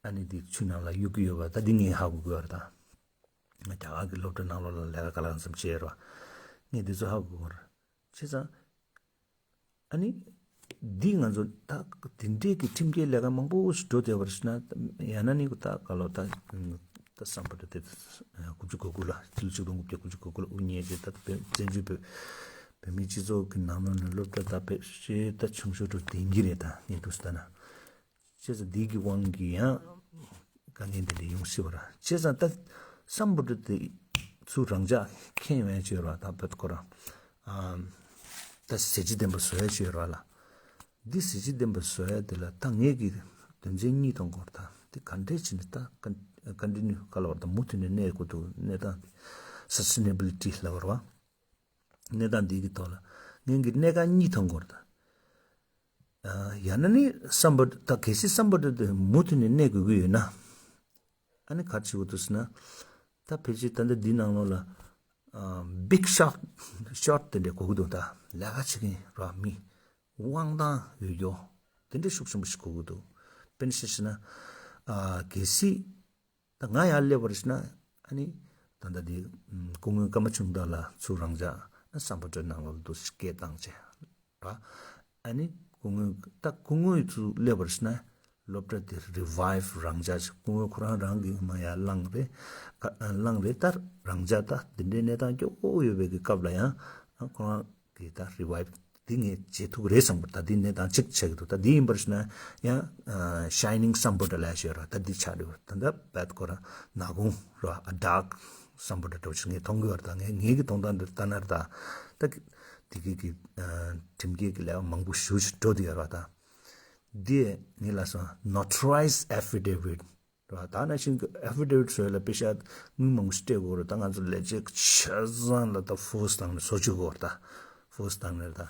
ཨ་ནི་འདི་ཆུ་ནང་ལ་གཡུག་གི་ཡོད་པ་ད་འདི་ངས་ཧ་གོ་གི་ཡོད་རེད་ད། ང་རྒྱ་གར་གྱི་སློབ་གྲྭ་ནང་ལོགས་ལ་ལས་ཀ་ག་ལ་གང་འཚམ་བྱས་ཡོད་རེད་བ། ངས་འདི་ཚོ་ཧ་གོ་གི་ཡོད་རེད། བྱས་ཙང་། ཨ་ནི། འདི་ང་ཚོ་ད་དེ་འདྲའི་གི་ཁྲིམས་འགལ་ལས་ཀ་མང་པོ་ཞིག་འགྲོ་བསྡད་པར་ཞིག་ན་ཡང་ན་ནི་ད་ག་ལོ་ད་ད་སམ་བྷོ་ཊ་དེ་དགུ་བཅུ་གོ་དགུ་ལ་ཕྱི་ལོ་ཆིག་སྟོང་དགུ་བརྒྱ་དགུ་བཅུ་གོ་དགུ་ལ་དབུ་བརྙེས་རྗེས་ད་བོད་བཙན་བྱོལ་བོད་བོད་མིའི་སྤྱི་ཚོགས་ཀྱི་ནང་ལོགས་ནས་སློབ་གྲྭ་ད་བོད་ཤེས་ད་ཆུང་ཤོས་འགྲོ་བསྡད་ཀྱི་རེད་ད་ངས་འདུག་ཟེར་ད་ན། བྱས་ཙང་འདི་གི་དབང་གིས་ཡང་དཀའ་ངལ་འདི་འདྲ་ཡོང་སྲིད་པ་ར། བྱས་ཙང་ད་སམ་བྷོ་ཊ་དེ་ཚུར་རང་འཇགས་ཁེངས་ཡོང་ཡ་ཅིག་ཡོད་ར། ད་བོད་ཁོ་རང་ཨམ་ད་གཟི་བརྗིད་ལྡན་པ་བཟོ་ཡ་ཅིག་ཡོད་ར་ལ། འདི་གཟི་བརྗིད་ལྡན་པ་བཟོ་ཡ་དེ་ལ་ད་ངས་ཀྱི་དོན་ཚན་གཉིས་མཐོང་གི་ཡོད་ར། ད་འདི་ག་འདྲས་བྱས་ནས་ད་ཀན་ཀན་ཊི་ནིའུ་ག་ལབ་པ་ར། ད་མུ་མཐུད་ནས་གནས་དགོས་འདུག་གནས་སྟངས་འདི་སས་ཊེ་ནེ་བི་ལི་ཊི་ལབ་པ་ར་བ། གནས་སྟངས་འདི་གི་ཐོག་ལ་ངས་ཀྱི་གནད་འགག་གཉིས་མཐོང་གི་ཡོད་ར་ད། ཡང་ན་ནི་སམ་བྷོ་ཊ་ད་གལ་སྲིད་སམ་བྷོ་ཊ་དེ་མུ་མཐུད་ནས་གནས་དགོས་ཀྱི་ཡོད་ན། ཨ་ནི་ག་རེ་བྱེད་དགོས་འདུག་ཟེར་ན། ད་ཕལ་ཆེར་ད་ལྟ་འདི་ནང་ལོགས་ལ་ཨ་བིག་ཤོཊ་ཤོཊ་དེ་འདྲ་དགོས་ཀྱི་འདུག་ད་ལས་ཀ་བྱེད་མཁན་ར་མི་དབང་ཐང་ཡོད་རྒྱུ་དེ་འདྲ་ཤུགས་ཆེན་པོ་ཞིག་དགོས་ཀྱི་འདུག་དཔེར་ན་ཆ་བཞག་ན་ཨ་གལ་སྲིད། ད་ང་ཡར་སླེབས་པར་ཞིག་ན་ཨ་ནི་ད་ལྟ་དེ་སྐུ་ངོ་ཀརྨ་ཆོས་སྐྱོང་ལགས་ཚུར་རང་འཇགས་ སམ་བྷོ་ཊ་ནང་ལོགས་ལ་འདུག་སྐད་བཏང་བྱས་ར། ཨ་ནི་སྐུ་ངོ་ད་སྐུ་ངོ་ཚུར་སླེབས་པར་ཕྱིན་ན་སློབ་གྲྭ་དེ་རི་ཝའིབ་རང་འཇགས་བྱས། སྐུ་ངོ་ཁོ་རང་རང་གི་མ་ཡར་ལངས་རེད། ལངས་རེད། ད་རང་འཇགས་ད་འདི་འདྲའི་གནས་སྟངས་སྐྱོ་པོ་ཡོད་པའི་གི་སྐབས་ལ་ཡང་ཁོ་རང་གི་ད་རི་ཝའིབ་འདི་ངས་བྱེད་ཐུབ་ཀྱི་རེད་བསམ་པ། ད་འདི་གནས་སྟངས་གཅིག་ཆགས་ཀྱི་འདུག་ད་འདི་ཡིན་པར་ཕྱིན་ན་ཡང་ཤའི་ནིང་སམ་བྷོ་ཊ་ལབ་ཡ་ཞིག་ཡོད་ར། ད་འདི་ཆགས་འདུག་ད་ད་བད་ཁོ་རང་ནག་ཁུང་ར། ཨ་ཌརྐ་སམ་བྷོ་ཊ་འདྲ་པོ་ཞིག་ངས་མཐོང་གི་ཡོད་རེད། ད་ངས་ངེད་ཀྱི་མཐོང་སྟངས་འདི་ལྟ་ན་ར། ད་ད་དེ་གི་གི་ཁྲིམས་འགལ་གི་ལས་ཀ་མང་པོ་ཞེ་པོ་ཅིག་འགྲོ་བསྡད་ཡོད་ར། ད་འདི་ངས་ལབ་སོང་། ནོ་ཊ་རའི་ཛི་ཨེ་ཕི་ཌེ་བིཊ་ར། ད་ནང་བཞིན་གི་ཨེ་ཕི་ཌེ་བིཊ་བཟོ་ཡ་ལ་པེ་ཤ་དངུལ་མང་པོ་ཞིག་སྤྲད་དགོས་རེད། ད་ང་ཚོ་ལས་བྱེད་ཆ་ཚང་ལ་ད་ཕོར་སི་བཏང་ནས་བཟོ་བཅུག་དགོས་རེད། ད་ཕོར་སི་བཏང་ནས་ད་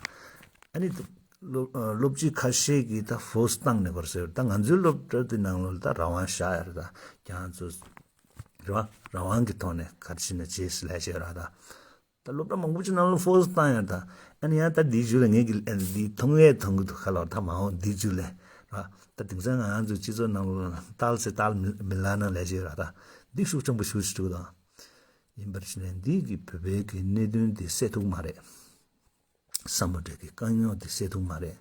ཨ་ནི་སློབ་སློབ་སྤྱི་ཁ་ཤས་ཀྱིས་ད་ཕོར་སི་བཏང་ནས་དགོས་རེད་ཟེར། ད་ང་ཚོའི་སློབ་གྲྭ་དེ་ནང་ལོགས་ལ་ད་རང་དབང་བཞག་ཡ་རེད། ད་ཁྱེད་རང་ཚོ་རེད་བ། རང་དབང་གི་ཐོག་ནས་ག་རེ་བྱེད་ན་བྱེད་ཟེར་ལབ་བྱས་ར། ད་ད་སློབ་གྲྭ་མང་པོ་ཅིག་ནང་ལ་ཕོར་སི་བཏང་ཡོད། ད་ཨ་ནི་ཡང་ད་འདིའི་མཇུག་ལ་ངས་ཀྱི་ཨ་ནི་འདི་མཐོང་ཡས་མཐོང་གི་འདུག་ག་ལོར། ད་མ་འོངས་འདིའི་མཇུག་ལ་ར། ད་དེང་སང་ང་རང་ཚོའི་སྤྱི་ཚོགས་ནང་ལོགས་ལ་ཏཱལ་ཟེར་ཏཱལ་མི་མི་ལབ་ན་ལས་བྱེད་ར། ད་འདི་ཤུགས་ཆེན་པོ་ཞེ་པོ་ཅིག་འདུག་ད་ཡིན་པར་བྱས་ནས་འདི་གི་བོད་པའི་གི་གནད་དོན་འདི་སེལ་ཐུབ་མ་རེད། སམ་བྷོ་ཊ་གི་དཀའ་རྙོག་འདི་སེལ་ཐུབ་མ་རེད་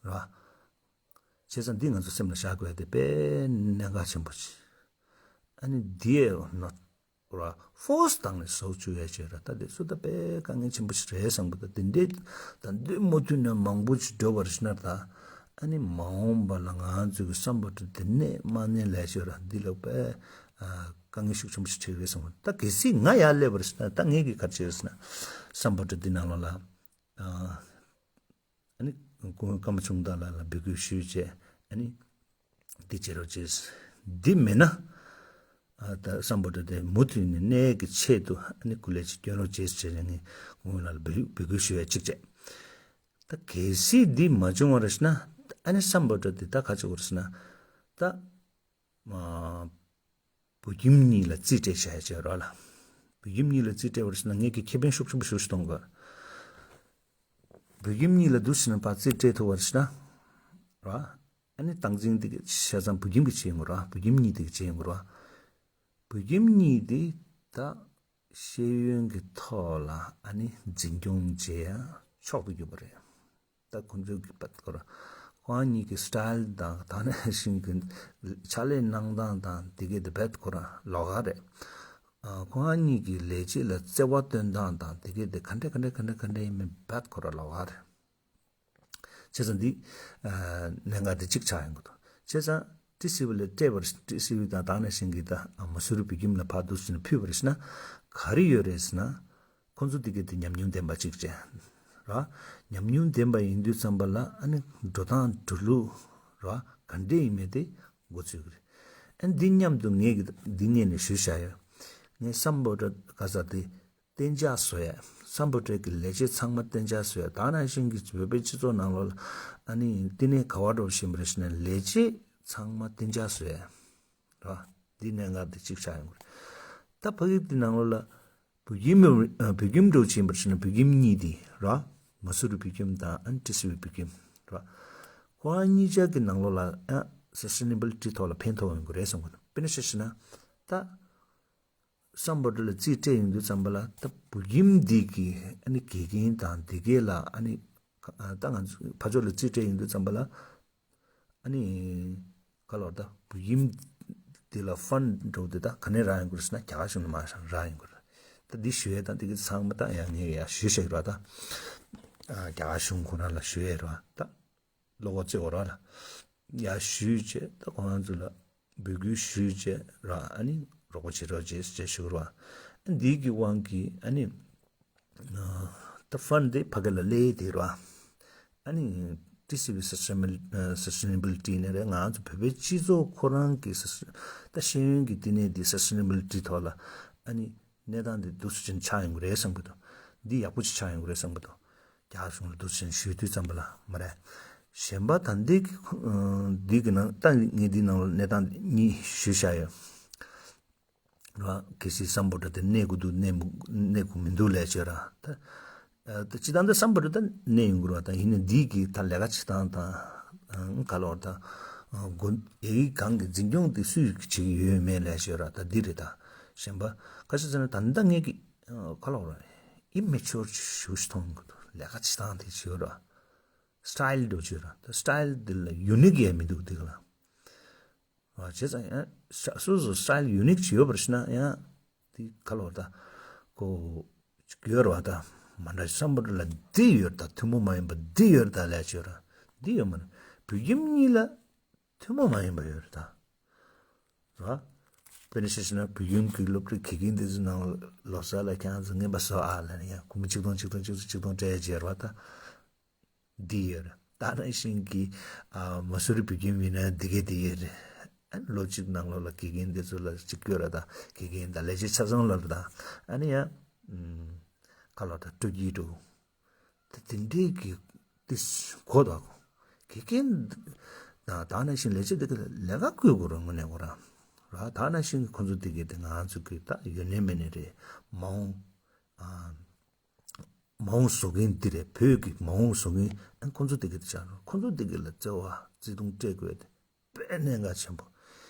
ར། བྱས་ཙང་འདི་ང་ཚོ་སེམས་ལ་བཞག་དགོས་ཡ་དེ་དཔེ་གནད་འགག་ཆེན་པོ་ཅིག་ཨ་ནི་འདི་ཡས་ནོ་ར། ཕོར་སི་བཏང་ནས་བཟོ་བཅུག་ཡ་བྱས་ར། ད་དེ་ཚོ་ད་དཔེ་དཀའ་ངལ་ཆེན་པོ་ཞིག་རེད་བསམ་གི་འདུག་དེ་འདྲའི་ད་འདོད་མ་ཐུབ་ནས་མང་པོ་ཞིག་འགྲོ་བར་ཕྱིན་ན་ད་ཨ་ནི་མ་འོངས་པ་ལ་ང་ཚོ་གི་སམ་བྷོ་ཊ་དེ་གནས་མ་གནས་ལས་བྱས་ར། འདི་ལ་དཔེ་དཀའ་ངལ་ཤུགས་ཆེན་པོ་ཞིག་འཕྲད་ཀྱི་རེད་བསམ་གི་འདུག་ད་གལ་སྲིད་ང་ཡར་སླེབས་པར་ཕྱིན་ན་ད་ངས་གི་ག་རེ་བྱེད་ཟེར་ན་སམ་བྷོ་ཊ་འདི་ནང་ལོགས་ལ་ཨ་ནི་སྐུ་ངོ་ཀརྨ་ཆུང་བདག་ལགས་ལ་འབོད་སྐུལ་ཞུས་བྱས་ཨ་ནི། འདི་བྱེད་རོགས་བྱེད། འདི་མེད་ན། ཨ་ད་སམ་བྷོ་ཊ་དེ་མུ་མཐུད་ནས་གནས་ཀྱི་ཆེད་དུ་ཨ་ནི་སྐུ་ལས་ཅིག་སྐྱོན་རོགས་བྱེད་ཟེར་ནས་ངས་སྐུ་ངོ་ལ་འབོད་འབོད་སྐུལ་ཞུ་ཡ་གཅིག་བྱས། ད་གལ་སྲིད་འདི་མ་བྱུང་བ་རེད་ཟེར་ན་ཨ་ནི་སམ་བྷོ་ཊ་དེ་ད་ག་ཅིག་དགོས་རེད་ཟེར་ན་ད་མ། བོད་ཁྱིམ་གཉིས་ལ་རྩིས་སྤྲད་བྱ་ཡ་བྱས་རོགས་ལ། བོད་ཁྱིམ་གཉིས་ལ་རྩིས་སྤྲད་པར་ཕྱིན་ན་ངེད་ཀྱི་ཁེ་ཕན་ཤུགས་ཆེན་པོ་ཞེ་པོ་ཞིག་གཏོང་དགོས། བོད་ཁྱིམ་གཉིས་ལ་འདུག་ཟེར་ན་ཕར་རྩིས་སྤྲད་ཐུབ་པར་ཕྱིན་ན་རོགས། ཨ་ནི་སྟངས་འཛིན་དེ་གི་བྱས་ཙང་བོད་ཁྱིམ་གྱི་བྱས་ཡོང་གི་རོགས། བོད་ཁྱིམ་གཉིས་དེ་གི་བྱས་ཡོང་གི་རོགས། བོད་ཁྱིམ་གཉིས་དེ་ད་ཤེས་ཡོན་གྱི་ཐོག་ལ་ཨ་ནི་འཛིན་སྐྱོང་བྱེད་ཡ་མཆོག་ཏུ་གྱུར་པ་རེད། ད་ཁོང་ཚོའི་གི་བད་ཁོ་ར་ཁོང་གཉིས་ཀྱི་སི་ཊལ་དང་ད་ནང་བཞིན་གྱི་ཕྱག་ལས་གནང་སྟངས་དང་དེ་གའི་དེ་བད་ཁོ་ར་ལོགས་ཀ་རེད། ཨ་ཁོང་གཉིས་ཀྱི་ལས་བྱེད་ལ་བརྩེ་བ་སྟོན་སྟངས་དང་དེ་གའི་དེ་ག་འདྲ་ག་འདྲ་ག་འདྲ་ག་འདྲ་ཡིན་མིན་བད་ཁོ་ར་ལོགས་ཀ་རེད། བྱས་ཙང་འདི་ཨ་གནད་འགག་འདི་གཅིག་ཆགས་ཡོང་གི་འདུག་བྱས་ཙང་ཊི་སི་ཝི་ལ་སྤྲད་པར་ཊི་སི་ཝི་དང་ད་ནང་བཞིན་གྱི་ད་མ་སུ་རི་བོད་ཁྱིམ་ལ་ཕར་འདུག་ཟེར་ནས་ཕུལ་བ་རེད་ཟེར་ན་ག་རེ་ཡོད་རེད་ཟེར་ན། ཁོང་ཚོ་དེ་གའི་དེ་ཉམས་མྱོང་ལྡན་པ་གཅིག་བྱས་ར། ཉམས་མྱོང་ལྡན་པ་ཡིན་དུས་ཙམ་པ་ལ་ཨ་ནི་འགྲོ་སྟངས་འགྲོ་ལུགས་ར་ག་འདྲས་ཡིན་མིན་དེ་མགོ་ཚོད་ཀྱི་རེད། ཨ་ནི་འདི་མཉམ་དུ་ངས་ཀྱི་འདི་ཉན་ནས་ཞུས་བཞག་ཡོད། ངས་སམ་བྷོ་ཊ་ག་ས་དེ་གཏན་འཇགས་བཟོ་ཡ། སམ་བྷོ་ཊ་གི་ལས་བྱེད་ཚང་མ་གཏན་འཇགས་བཟོ་ཡ། ད་ནང་བཞིན་གྱི་བོད་པའི་སྤྱི་ཚོགས་ནང་ལོགས་ལ་ཨ་ནི་བསྟི་གནས་ག་བ་འགྲོ་བཞིན་པ་རེད་ཟེར་ན་ལས་བྱེད་ཚང་མ་གཏན་འཇགས་བཟོ་ཡ་ར། འདི་གནད་འགག་འདི་གཅིག་ཆགས་ཡོང་གི་རེད། ད་ཕ་གི་འདི་ནང་ལོགས་ལ་བོད་ཁྱིམ་བོད་ཁྱིམ་འགྲོ་ཕྱིན་པར་ཕྱིན་ན་བོད་ཁྱིམ་གཉིས་དེ་ར། མ་སུ་རི་བོད་ཁྱིམ་དང་ཨན་ཊི་སི་ཝི་བོད་ཁྱིམ་ར། ཁོ་རང་གཉིས་ཆ་གི་ནང་ལོགས་ལ་ཨ་སས་ཊེ་ནེ་བི་ལི་ཊི་ཐོག་ལ་ཕན་ཐོགས་ཡོང་གི་རེད་བསམ་གི་འདུག་དཔེར་ན་ཆ་བཞག་ན་ད་སམ་བྷོ་ཊ་ལ་རྩིས་སྤྲད་ཡོང་དུས་ཙམ་པ་ལ་ད་བོད་ཁྱིམ་འདི་གི་ཨ་ནི་དགེ་རྒན་དང་འདི་གས་ལ་ཨ་ནི་ད་ང་ཚོ་ཕར་ཕྱོགས་ལ་རྩིས་སྤྲད་ཡོང་དུས་ཙམ་པ་ལ། ཨ་ནི་ག་ལོར་ད་བུ་ཡིམ་དེ་ལ་ཕན་འགྲོ་དེ་ད་ག་ནས་རག་ཡོང་གི་རེད་ཟེར་ན་རྒྱ་གར་གཞུང་ནས་མར་རག་ཡོང་གི་རེད། ད་འདི་ཞུ་ཡས་དང་དེ་གི་ཚང་མ་ད་ཡང་ངས་ཡང་ཞུ་བྱ་གི་རེད་ད། རྒྱ་གར་གཞུང་ཁོ་རང་ལ་ཞུ་ཡས་རེད་ད། བློ་ཁོག་བརྩེ་བོ་ར་ལ་ཡང་ཞུས་བྱས་ད་ཁོ་རང་ཚོ་ལ་འབོད་སྐུལ་ཞུས་བྱས་ར། ཨ་ནི་རོགས་པ་བྱེད་རོགས་བྱེད་ཅེས་ཞུ་གི་རེད། འདི་གི་དབང་གིས་ཨ་ནི། ད་ཕན་དེ་ཕ་གི་ལ་སླེབས་དེ་ར། ཨ་ནི་ཊི་སི་ཝི་སས་ཊེ་ནེ་བི་ལི་སས་ཊེ་ནེ་བི་ལི་ཊི་ནས་རེད། ང་ཚོ་བོད་པའི་སྤྱི་ཚོགས་ཁོ་རང་གི་སས་ད་ཤེས་ཡོན་གྱི་བསྟི་གནས་འདི་སས་ཊེ་ནེ་བི་ལི་ཊི་ཐོག་ལ་ཨ་ནི་གནས་སྟངས་འདི་འདུག་སེ་ཅན་ཆགས་ཡོང་གི་རེད་བསམ་གི་འདུག་འདི་ཡག་པོ་ཅིག་ཆགས་ཡོང་གི་རེད་བསམ་གི་འདུག་རྒྱ་གཞུང་ལ་འདུག་སེ་ཅན་ཞུས་དུས་ཙམ་པ་ལ་མ་རེད། གཞན་པ་ད་འདི་གི་འདི་གི་ནང་ད་ངས་འདི་ནང་ལ་གནས་སྟངས་གཉིས་ཞུས་བཞག་ཡོད། ར། གལ་སྲིད་སམ་བྷོ་ཊ་དེ་གནས་དགོས་འདུག་གནས་མི་གནས་དགོས་མི་འདུག་ལས་བྱེད་ར། ད་ད་སྤྱི་བཏང་ད་སམ་བྷོ་ཊ་ད་གནས་ཡོང་གི་ར། ད་ཡིན་ནའི་འདི་གི་ད་ལས་ཀ་བྱེད་སྟངས་དང་ག་ལོར་ད་དགོན་ཡི་གེ་གང་གི་འཛིན་སྐྱོང་དེ་སུས་བྱེད་ཀྱི་ཡོད་མེད་ལས་བྱེད་ར། ད་འདི་རེད། ད་གཞན་པ་ཁ་ཤས་ཟེར་ན་ད་ད་ངས་གི་ག་ལོར་ར། ཨིམ་མེ་ཅོར་ཞིག་མཐོང་གི་འདུག་ལས་ཀ་བྱེད་སྟངས་དེ་བྱེད་ར། སི་ཊའིལ་འགྲོ་བྱེད་ར། ད་སི་ཊའིལ་དེ་ལ་ཡུ་ནིག་ཡང་མི་འདུག་དེ་ག་ལ། བྱས་ཙང་ཡང་སོ་སོ་སི་ཊའིལ་ཡུ་ནིག་ཅིག་ཡོད་པར་ཤེས་ན་ཡང་དེ་ག་ལ་བ་ད་ཀོ་ཅིག་ཡོད་ར་བ། ད་མ་འདྲ་སམ་བྷོ་ཊ་ལ་འདི་ཡོད་ད། ཐུན་མོང་མ་ཡིན་པ་འདི་ཡོད་ད་ལས་བྱེད་ར། འདི་ཡོད་མ་རེད། བོད་ཁྱིམ་གཉིས་ལ་ཐུན་མོང་མ་ཡིན་པ་ཡོད་རེད་ད། ར། དཔེར་ན་ཆ་བཞག་ན་བོད་ཁྱིམ་གྱི་སློབ་གྲྭའི་དགེ་རྒན་དེ་ཚོའི་ནང་ལོ་གསར་ལ་ཁྱེད་རང་ཚོ་རྔན་པ་བཟོ་ཨ་ལབ་ནས་ཡང་སྒོར་མོ་ཆིག་སྟོང་ཆིག་སྟོང་ཆིག་སྟོང་ཆིག་སྟོང་སྤྲད་བྱས་ར་བ་ད། འདི་ཡོད་རེད། ད་ནང་བཞིན་གྱི་ཨ་མ་སུ་རི་བོད་ཁྱིམ་ཡིན་ན་འདི་གས་འདི་ཡོད་རེད། ཨ་ནི་ལོ་གཅིག་ནང་ལོགས་ལ་དགེ་རྒན་འདི་ཚོ་ལ་གཅིག་སྐྱོར་ར་དང་། དགེ་རྒན་དང་ལས་བྱེད་ཆ་ཚང་ལ་ར་དང་། ཨ་ནི་ཡང་ཁ་ལོ་དང་སྤྲོ་སྐྱིད་འགྲོ། ད་དེ་འདྲའི་གི་དེ་གོ་དང་། དགེ་རྒན་དང་ད་ནང་བཞིན་ལས་བྱེད་འདི་ག་ལས་ཀ་བསྐུལ་དགོས་ར། དངོས་གནས་ཁོ་རང་ར། ད་ནང་བཞིན་གྱི་ཁོ་ཚོ་འདི་གས་དེ་ང་ཚོ་གི་ད་ཡོད་ནི་མེད་ནི་རེད། མ་འོངས་ཨ། མ་འོངས་བཟོ་མཁན་འདི་རེད། བོད་ཀྱི་མ་འོངས་བཟོ་མཁན་ཨ་ཁོང་ཚོ་དེ་ག་དེ་ཆགས་རོགས། ཁོང་ཚོ་དེ་ག་ལ་བརྩེ་བ་བརྩེ་དུང་སྤྲད་དགོས་ཏེ་དཔེ་གནད་འགག་ཆེན་པོ།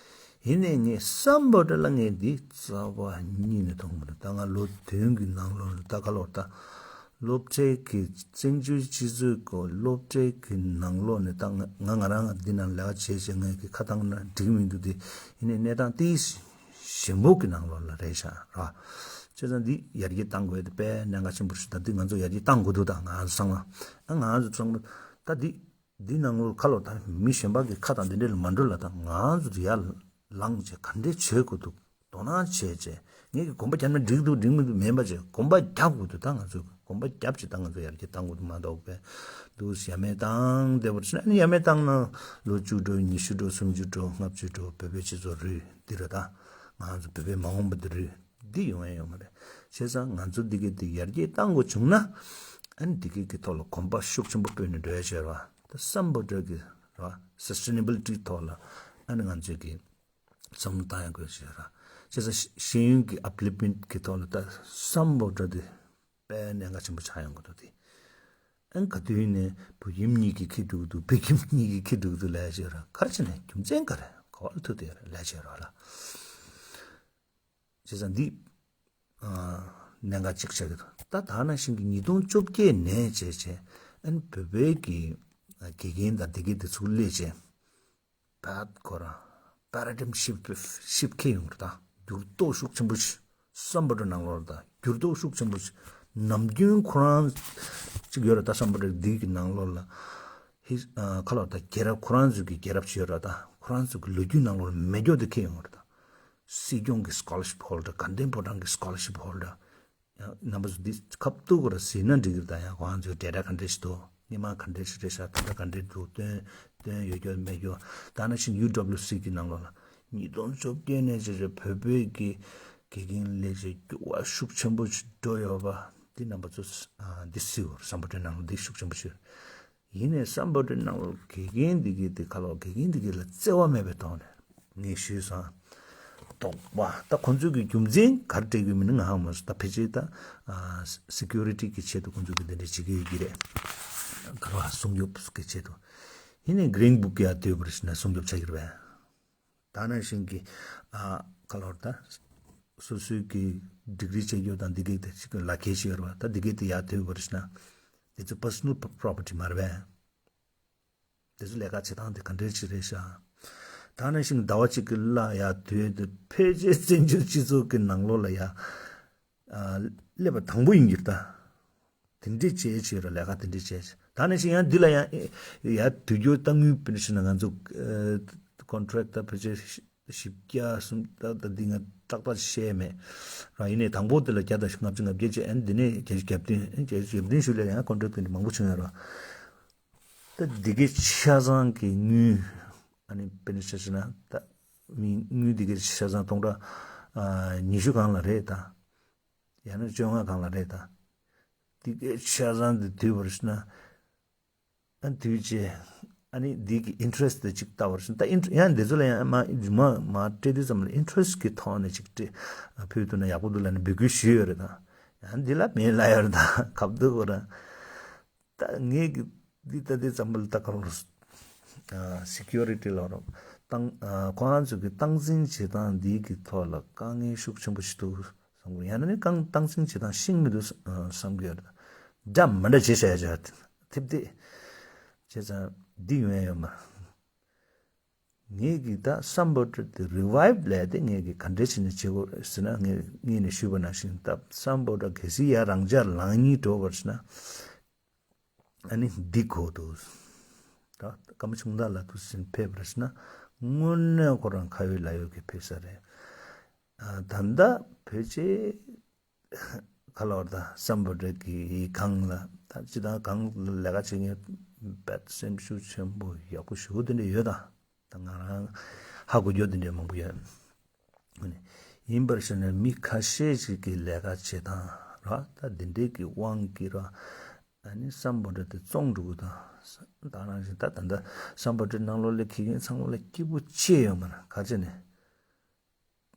ཡིན་ནའི་ངས་སམ་བྷོ་ཊ་ལ་ངས་འདི་རྩ་བ་ཉིད་ནས་མཐོང་མི་འདུག་ད་ང་ལོ་བདུན་གྱི་ནང་ལོགས་ནས་ད་ག་ལོར་ད་སློབ་གྲྭའི་གི་བཙན་བྱོལ་སྤྱི་ཚོགས་ཀྱི་སློབ་གྲྭའི་གི་ནང་ལོགས་ནས་ད་ང་ང་ང་རང་འདི་ནང་ལས་ཀ་བྱས་བྱས་ངས་གི་ཁ་བཏང་ན་འགྲིག་མི་འདུག་དེ་ཡིན་ནའི་གནས་སྟངས་དེ་ཞེན་པོ་གི་ནང་ལོགས་ལ་རེད་ཤག་ར། བྱས་ཙང་འདི་ཡར་རྒྱས་གཏང་དགོས་དེ་དཔེ་གནད་འགག་ཆེན་པོ་ཞིག་ད་འདི་ང་ཚོ་ཡར་རྒྱས་གཏང་དགོས་འདུག་ད་ང་ཚོ་ཚང་མ་ཨ་ང་ཚོ་ཚང་མ་ད་འདི་འདི་ནང་ལོགས་ཁ་ལོ་ད་མི་གཞན་པ་གི་ཁ་དང་འདི་འདྲ་ལ་མ་འགྲོ་ལ། ད་ང་ཚོ་ཡར་ལངས་བྱས་ག་འདྲས་བྱེད་དགོས་འདུག་དོ་སྣང་བྱས་བྱས་ངེད་ཀྱི་གོམ་པ་རྒྱབ་ན་འགྲིག་འདུག་འགྲིག་མི་འདུག་མེད་པ་བྱས་གོམ་པ་རྒྱག་དགོས་འདུག་ད་ང་ཚོས་གོམ་པ་རྒྱབ་བྱས་ད་ང་ཚོ་ཡར་རྒྱས་གཏང་དགོས་འདུག་མ་གཏོགས་པས་འདུག་ཡ་མེད་བཏང་བསྡད་པར་བྱས་ན། ཨ་ནི་ཡ་མེད་བཏང་ན་ལོ་བཅུ་འགྲོ། ཉི་ཤུ་འགྲོ། སུམ་ཅུ་འགྲོ། ལྔ་བཅུ་འགྲོ། བོད་པའི་སྤྱི་ཚོགས་རུལ་འདི་རེད། ད་ང་ཚོ་བོད་པའི་མ་འོངས་པ་འདི་རུལ་འདི་ཡོང་ཡ་ཡོད་མ་རེད། བྱས་ཙང་ང་ཚོ་འདི་གས་འདི་ཡར་རྒྱས་གཏང་དགོས་བྱུང་ན། ཨ་ནི་འདི་གས་ཀྱི་ཐོག་ལ་གོམ་པ་ཤུགས་ཆེན་པོ་སྤོས་ནས་འགྲོ་ཡ་བྱས་ར། ད་སམ་བྷོ་ཊ་གི་ར་སི་སི་ཊེ་ནེ་བི་ལི་ཊི་ཐོག་ལ་ཨ་ནི་ང་ཚོས་ཀྱི་བསམ་བློ་བཏང་ཡ་དགོས་ཟེར་ར། བྱས་ཙང་ཤེས་ཡོན་གྱི་ཨབ་ལིཕ་མེན་ཊི་གི་ཐོག་ལ་ད་སམ་བྷོ་ཊ་དེ་དཔེ་གནད་འགག་ཆེན་པོ་ཆགས་ཡོང་གི་འདུག་དེ། ཨ་ནི་ག་དུས་ནས་བོད་ཁྱིམ་གཉིས་ཀྱི་ཁེ་འགྲོ་གི་འདུག་བོད་ཁྱིམ་གཉིས་ཀྱི་ཁེ་འགྲོ་གི་འདུག་ལས་བྱས་ར། ག་རེ་བྱས་ནས་རྒྱུ་མཚན་ག་རེ་ག་བ་ལ་ཐུག་དེ་ར་ལས་བྱས་ར་ལ། བྱས་ཙང་འདི་ཨ་གནད་འགག་གཅིག་ཆགས་ཀྱི་འདུག་ད་ད་ནང་བཞིན་གྱི་ཉིས་སྟོང་བཅོ་བརྒྱད་ནས་བྱས་བྱས་ཨ་ནི་བོད་པའི་གི་དགེ་རྒན་དང་དེ་གའི་དེ་ཚུར་སླེབས་བྱས། ད་ཁོ་རང་པ་ར་ཌིགམ་ཤིབ་ཤིབ་ཁེལ་ཡོང་གི་རེད། ད་འགྱུར་ལྡོག་ཤུགས་ཆེན་པོ་ཞིག་སམ་བྷོ་ཊ་ནང་ལོགས་ལ་ད་འགྱུར་ལྡོག་ཤུགས་ཆེན་པོ་ཞིག་ནམ་རྒྱུན་ཁོ་རང་གཅིག་ཡོད་རེད། ད་སམ་བྷོ་ཊ་འདི་གི་ནང་ལོགས་ལ་ཧི་ཁ་ལོ་ད་རྒྱལ་རབས་ཁོ་རང་ཚོའི་གི་རྒྱལ་རབས་ཞིག་ཡོད་རེད། ད་ཁོ་རང་ཚོའི་གི་ལོ་རྒྱུས་ནང་ལོགས་ལ་མེ་སྒྱོགས་དེ་ཁེལ་ཡོང་གི་རེད། ད་སྲིད་སྐྱོང་གི་སི་ཀོ་ལར་ཤིབ་ཧོལ་ཌར། དགའ་ལྡན་ཕོ་བྲང་གི་སི་ཀོ་ལར་ཤིབ་ཧོལ་ཌར། ཡང་རྣམ་པ་ཚོ་འདི་ཁ་ཐུག་ག་ར་གཟིགས་ན་འགྲིག་གི་རེད། ད་ཡང་ཁོང་ཚོའི་ཌེ་ཊ་ག་འདྲ་ཞིག་འདུག་སྔོན་མ་ག་འདྲ་ཞིག་རེད་ཤག་ད་ལྟ་ག་འདྲ་འདུག་སྟོན་སྟོན་ཡོད་རྒྱུ་མེད་རྒྱུ། ད་ནང་བཞིན་ཡུ་ཌབ་ལུ་སི་གི་ནང་ལོགས་ལ་ཉིས་སྟོང་བཅོ་བརྒྱད་ནས་བྱས་བྱས་བོད་པའི་གི་དགེ་རྒན་ལས་བྱེད་འགྱུར་བ་ཤུགས་ཆེན་པོ་ཞིག་འགྲོ་ཡོད་པ་འདི་རྣམ་པ་ཚོ་ཨ་འདི་གཟིགས་དགོས་རེད། སམ་བྷོ་ཊའི་ནང་ལོགས་འདི་ཤུགས་ཆེན་པོ་ཞིག་ཡིན་ནའི་སམ་བྷོ་ཊའི་ནང་ལོགས་དགེ་རྒན་འདི་གའི་དེ་ཁ་ལོ་དགེ་རྒན་འདི་གའི་ལ་བརྩེ་བ་མེད་པའི་ཐོག་ནས་ངས་ཞུས་སོང་། དོགས་པ་ད་ཁོང་ཚོའི་གི་རྒྱུ་མཚན་ག་རེ་སྤྲད་དགོས་མིན་ནི་ང་ཧ་མ་སོང་། ད་ཕལ་ཆེར་ད་སི་ཀུ་རི་ཊི་གི་ཆེད་དུ་ཁོང་ཚོའི་གི་འདི་འདྲ་བྱེད་ཀྱི་ཡོད་ཀྱི་རེད། ག་རེ་བ་སྲུང་སྐྱོབ་གི་ཆེད་དུ། ཡིན་ནའི་གྷི་རིན་བུག་གི་ཡ་དུས་བར་ཞིག་ན་སྲུང་སྐྱོབ་བྱ་གི་རེད་པས། ད་ནང་བཞིན་གྱི་ཨ་ཁ་ལོར་ད་སོ་སོའི་གི་ཌིག་རི་བྱེད་རྒྱུ་དང་འདི་གའི་དེ་ཅིག་ལག་ཁྱེར་ཞིག་ཡོད་རེད་པ། ད་འདི་གའི་དེ་ཡར་དུས་བར་ཞིག་ན་དེ་ཚོ་པར་སོ་ནལ་པོ་རོ་པར་ཊི་མ་རེད་པས། དེ་ཚོ་ལས་ཀ་བྱེད་སྟངས་དེ་ག་འདྲའི་ཅིག་རེད་ཤག་ད་ནང་བཞིན་ཟླ་བ་གཅིག་གི་གླ་ཡར་དུས་དེ་ཕལ་ཆེར་བཙན་བྱོལ་སྤྱི་ཚོགས་ཀྱི་ནང་ལོགས་ལ་ཡ་ཨ་སླེབས་པ་དང་པོ་ཡིན་གྱི་རེད་ད། དེ་འདྲས་བྱས་བྱས་ར་ལས་ཀ་དེ་འདྲས་བྱས་བྱས། ད་ནང་བཞིན་ཡང་འདི་ལ་ཡང་ཡ་དུས་རྒྱུན་གཏོང་ཡུལ་དཔེར་ན་ཞུས་ན་ང་ཚོ་ཀོན་ཊེག་ཊ་ཕལ་ཆེར་བཞི་བརྒྱ་གསུམ་ད་ད་འདི་ང་ཏག་ཏག་བཤད་མེད་ར། ཡིན་ནའི་དང་པོ་དེ་ལ་བརྒྱ་དང་ལྔ་བཅུ་ང་བརྒྱད་བྱས། ཨ་ནི་འདི་ནས་བརྒྱད་ཅུ་གྱ་བདུན། ཨ་ནི་བརྒྱད་ཅུ་གྱ་བདུན་ཞུ་ལ་ཡང་ཀོན་ཊེག་ཊ་དེ་འདྲ་མང་པོ་བྱུང་ཡོད་ར། ད་འདི་གའི་ཆ་ཚང་གི་དངུལ་ཨ་ནི་དཔེར་ན་ཆ་བཞག་ན་ད་མི་དངུལ་འདི་གའི་ཆ་ཚང་སྟོང་ཕྲག་ཉི་ཤུ་སྒང་ལ་རེད་ད། ཡང་ན་བཅོ་ལྔ་སྒང་ལ་རེད་ད། འདི་གའི་ཆ་ཚང་འདི་དུས་བར་ཞིག་ན། ཨ་དུས་བྱས། ཨ་ནི་འདི་གི་ཨིན་ཊ་རེ་སི་ཊི་འདི་གཅིག་ལྟ་བར་ཞིག་ད་ཨིན་ཊ་ཡང་འདི་ཚོ་ལ་ཡང་མ་མ་མ་སྤྲད་དུས་ཙམ་ལ་ཨིན་ཊ་རེ་སི་ཊི་གི་ཐོག་ནས་གཅིག་སྤྲད་ཕུལ་ཐུབ་ན་ཡག་པོ་འདུག་ལབ་ནས་འབོད་སྐུལ་ཞུས་ཡོད་རེད་ད། ཡང་འདི་ལ་མེད་ལབ་ཡོད་རེད་ད། ཁ་བརྡ་ཁོ་རང་། ད་ངས་ཀྱི་འདི་ལྟ་དུས་ཙམ་པ་ལ་ད་ག་རང་སི་ཀུ་རི་ཊི་ལ་རོགས་བཏང་ཁོ་རང་ཚོ་གི་སྟངས་འཛིན་བྱེད་སྟངས་འདི་གི་ཐོག་ལ་དཀའ་ངལ་ཤུགས་ཆེན་པོ་ཞིག་འདུག་གཏོང་དགོས། ཡང་ན་ནི་རྐང་སྟངས་འཛིན་བྱེད་སྟངས་ཤེས་མི་འདུག་བསམ་གྱི་ཡོད་རེད། འདྲ་མི་འདྲ་བྱེད་བྱ་ཡ་བྱ་ཐིབ་དེ་བྱས་ཙང་འདི་ཡོང་ཡ་ཡོད་མ་རེད། ངེད་ཀྱིས་ད་སམ་བྷོ་ཊ་དེ་རི་ཝའིབ་ལས་དེ་ངེད་ཀྱིས་ག་འདྲས་བྱས་ནས་བྱེད་དགོས་ཟེར་ན། ངས་ངས་ནས་ཞུས་པ་ནང་བཞིན་ད་སམ་བྷོ་ཊ་གལ་སྲིད་ཡར་རང་འཇགས་ལངས་སྙིང་འདོད་པ་ཡིན་ན། ཨ་ནི་འདི་གོ་འདུག་ད་སྐར་མ་ཆུང་དག་ལ་འདུག་སེ་ཕེབས་པ་ཡིན་ན་དངོས་གནས་ཁོ་རང་ཁ་ཡོད་ལག་ཡོད་ཀྱི་ཕེབས་ས་རེད། ཨ། ད་ལྟ་བོད་ཆེ་ག་ལ་བར་ད་སམ་བྷོ་ཊ་གི་སྒང་ལ་ད་སྤྱིར་བཏང་སྒང་ལ་ལས་ཀ་བྱེད་མཁན་དཔེ་སེམས་ཤུགས་ཆེན་པོ་ཡག་པོ་ཞེ་པོ་དེ་འདྲ་ཡོད་ད། ད་ང་རང་ཧ་གོ་རྒྱུ་དེ་འདྲ་མང་པོ་ཡོད། ཡིན་པར་བྱས་ན་མི་ཁ་ཤས་ཤིག་གིས་ལས་ཀ་བྱེད་སྟངས་ར་ད་འདི་འདྲའི་གི་དབང་གིས་ར། ཨ་ནི་སམ་བྷོ་ཊ་དེ་བཙོང་འགྲོ་གི་དང་། ད་ནང་བཞིན་ད་ད་ལྟ་སམ་བྷོ་ཊའི་ནང་ལོགས་ལ་འཁྱེར་མཁན་ཚང་མ་ལ་སྐྱིད་པོ་ཅི་ཡོད་མ་རེད། ག་ཅི་ནས།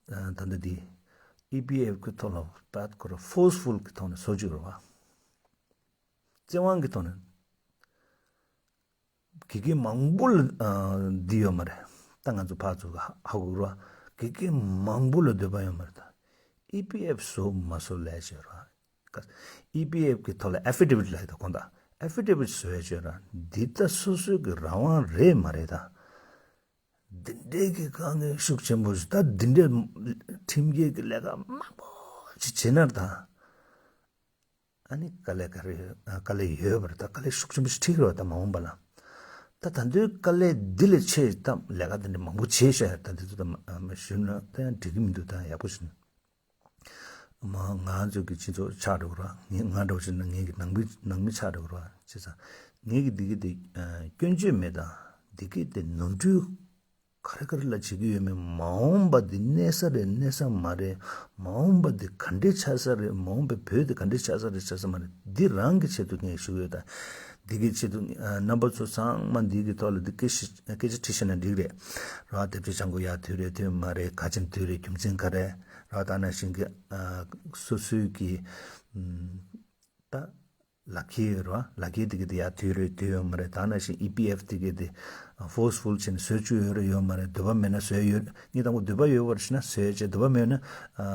ད་ལྟ་འདི་ཨི་པི་ཨེཕ་གི་ཐོག་ལ་བད་ཁོ་ར་ཕོར་སི་ཕུལ་གི་ཐོག་ནས་བཟོ་བཅུག་རོགས། བཙན་དབང་གི་ཐོག་ནས། དགེ་རྒན་མང་པོ་ལ་འདི་ཡོད་མ་རེད། ད་ང་ཚོ་ཕར་ཚུར་ཧ་གོ་ར། དགེ་རྒན་མང་པོ་ལ་འདོད་པ་ཡོད་མ་རེད་ད། ཨི་པི་ཨེཕ་བཟོ་མ་བཟོ་ལས་བྱེད་ར། ཨི་པི་ཨེཕ་གི་ཐོག་ལ་ཨེ་ཕི་ཌེ་བིཊ་ལབ་ཡོད་ད་གོང་ད། ཨེ་ཕི་ཌེ་བིཊ་བཟོ་ཡ་བྱེད་ར། འདི་ད་སོ་སོའི་གི་རང་དབང་རེད་མ་རེད་ད། འདི་འདྲའི་གི་དཀའ་ངལ་ཤུགས་ཆེན་པོ་ཞིག་ད་འདི་འདྲའི་ཁྲིམས་འགལ་གི་ལས་ཀ་མང་པོ་ཅིག་བྱེད་ན་ད། ཨ་ནི་དཀའ་ལས་ག་རེ་ཡོད། དཀའ་ལས་ཡོད་པ་རེད། ད་དཀའ་ལས་ཤུགས་ཆེན་པོ་ཞིག་འཕྲད་ཀྱི་རེད་པ། ད་མ་འོངས་པ་ལ། ད་ད་དུང་དཀའ་ལས་འདི་ལས་ཆེ་ད་ལས་ཀ་འདི་འདྲ་མང་པོ་བྱས་ཤག་ད་འདི་ཚོ་ད་མ་མ་ཞུས་ན་ད་ཡང་འགྲིག་གི་མི་འདུག་ད་ཡག་པོ་ཞིག་མ་ང་ཚོ་གི་སྤྱི་ཚོགས་ཆགས་འགྲོ་གི་རེད། ངས་ང་འདྲ་བོ་བྱས་ན་ངེད་ཀྱི་ནང་མི་ནང་མི་ཆགས་འགྲོ་གི་རེད་བྱས་ཙང་ངེད་ཀྱི་འདི་གི་དེ་སྐྱོན་བརྗོད་མེད། ད་འདི་གི་དེ་ནོར་འཁྲུལ་ག་རེ་ག་རེ་ལ་བྱེད་ཀྱི་ཡོད་མེད། མ་འོངས་པ་འདི་གནས་ས་རེད་གནས་ས་མ་རེད། མ་འོངས་པ་འདི་ག་འདྲས་ཆགས་ས་རེད། མ་འོངས་པའི་བོད་འདི་ག་འདྲས་ཆགས་ས་རེད་ཆགས་ས་མ་རེད། འདི་རང་གི་ཆེད་དུ་ངས་ཞུ་གི་ཡོད། ད་འདི་གི་ཆེད་དུ་ཨ་རྣམ་པ་ཚོ་ཚང་མ་འདི་གི་ཐོག་ལ་འདི་སྐད་ཆ་སྐད་ཆ་དྲིས་ཤེས་ན་འགྲིག་རེད་ར། དེབ་ཆ་སྦྱང་དགོས་ཡ་དུས་རེད་དུས་མ་རེད། ག་ཅིན་དུས་རེད། རྒྱུ་མཚན་ག་རེ་ར། ད་ནང་བཞིན་གི་ཨ་སོ་སོའི་གི་ཨམ། ད་ལག་འཁྱེར་ཡོད་རེད་པ། ལག་འཁྱེར་དེ་གི་དེ་ཡར་དུས་རེད་དུས་ཡོད་མ་རེད། ད་ནང་བཞིན་ཨི་པི་ཨེཕ་དེ་གི་དེ་ཕོར་སི་ཕུལ་བྱས་ནས་བཟོ་བཅུག་ཡོད་རེད་ཡོད་མ་རེད། འདོད་པ་མེད་ན་བཟོས་ཡོད། ངས་དང་པོ་འདོད་པ་ཡོད་པར་བྱས་ན་བཟོས་བྱས། འདོད་པ་མེད་ན་ཨ་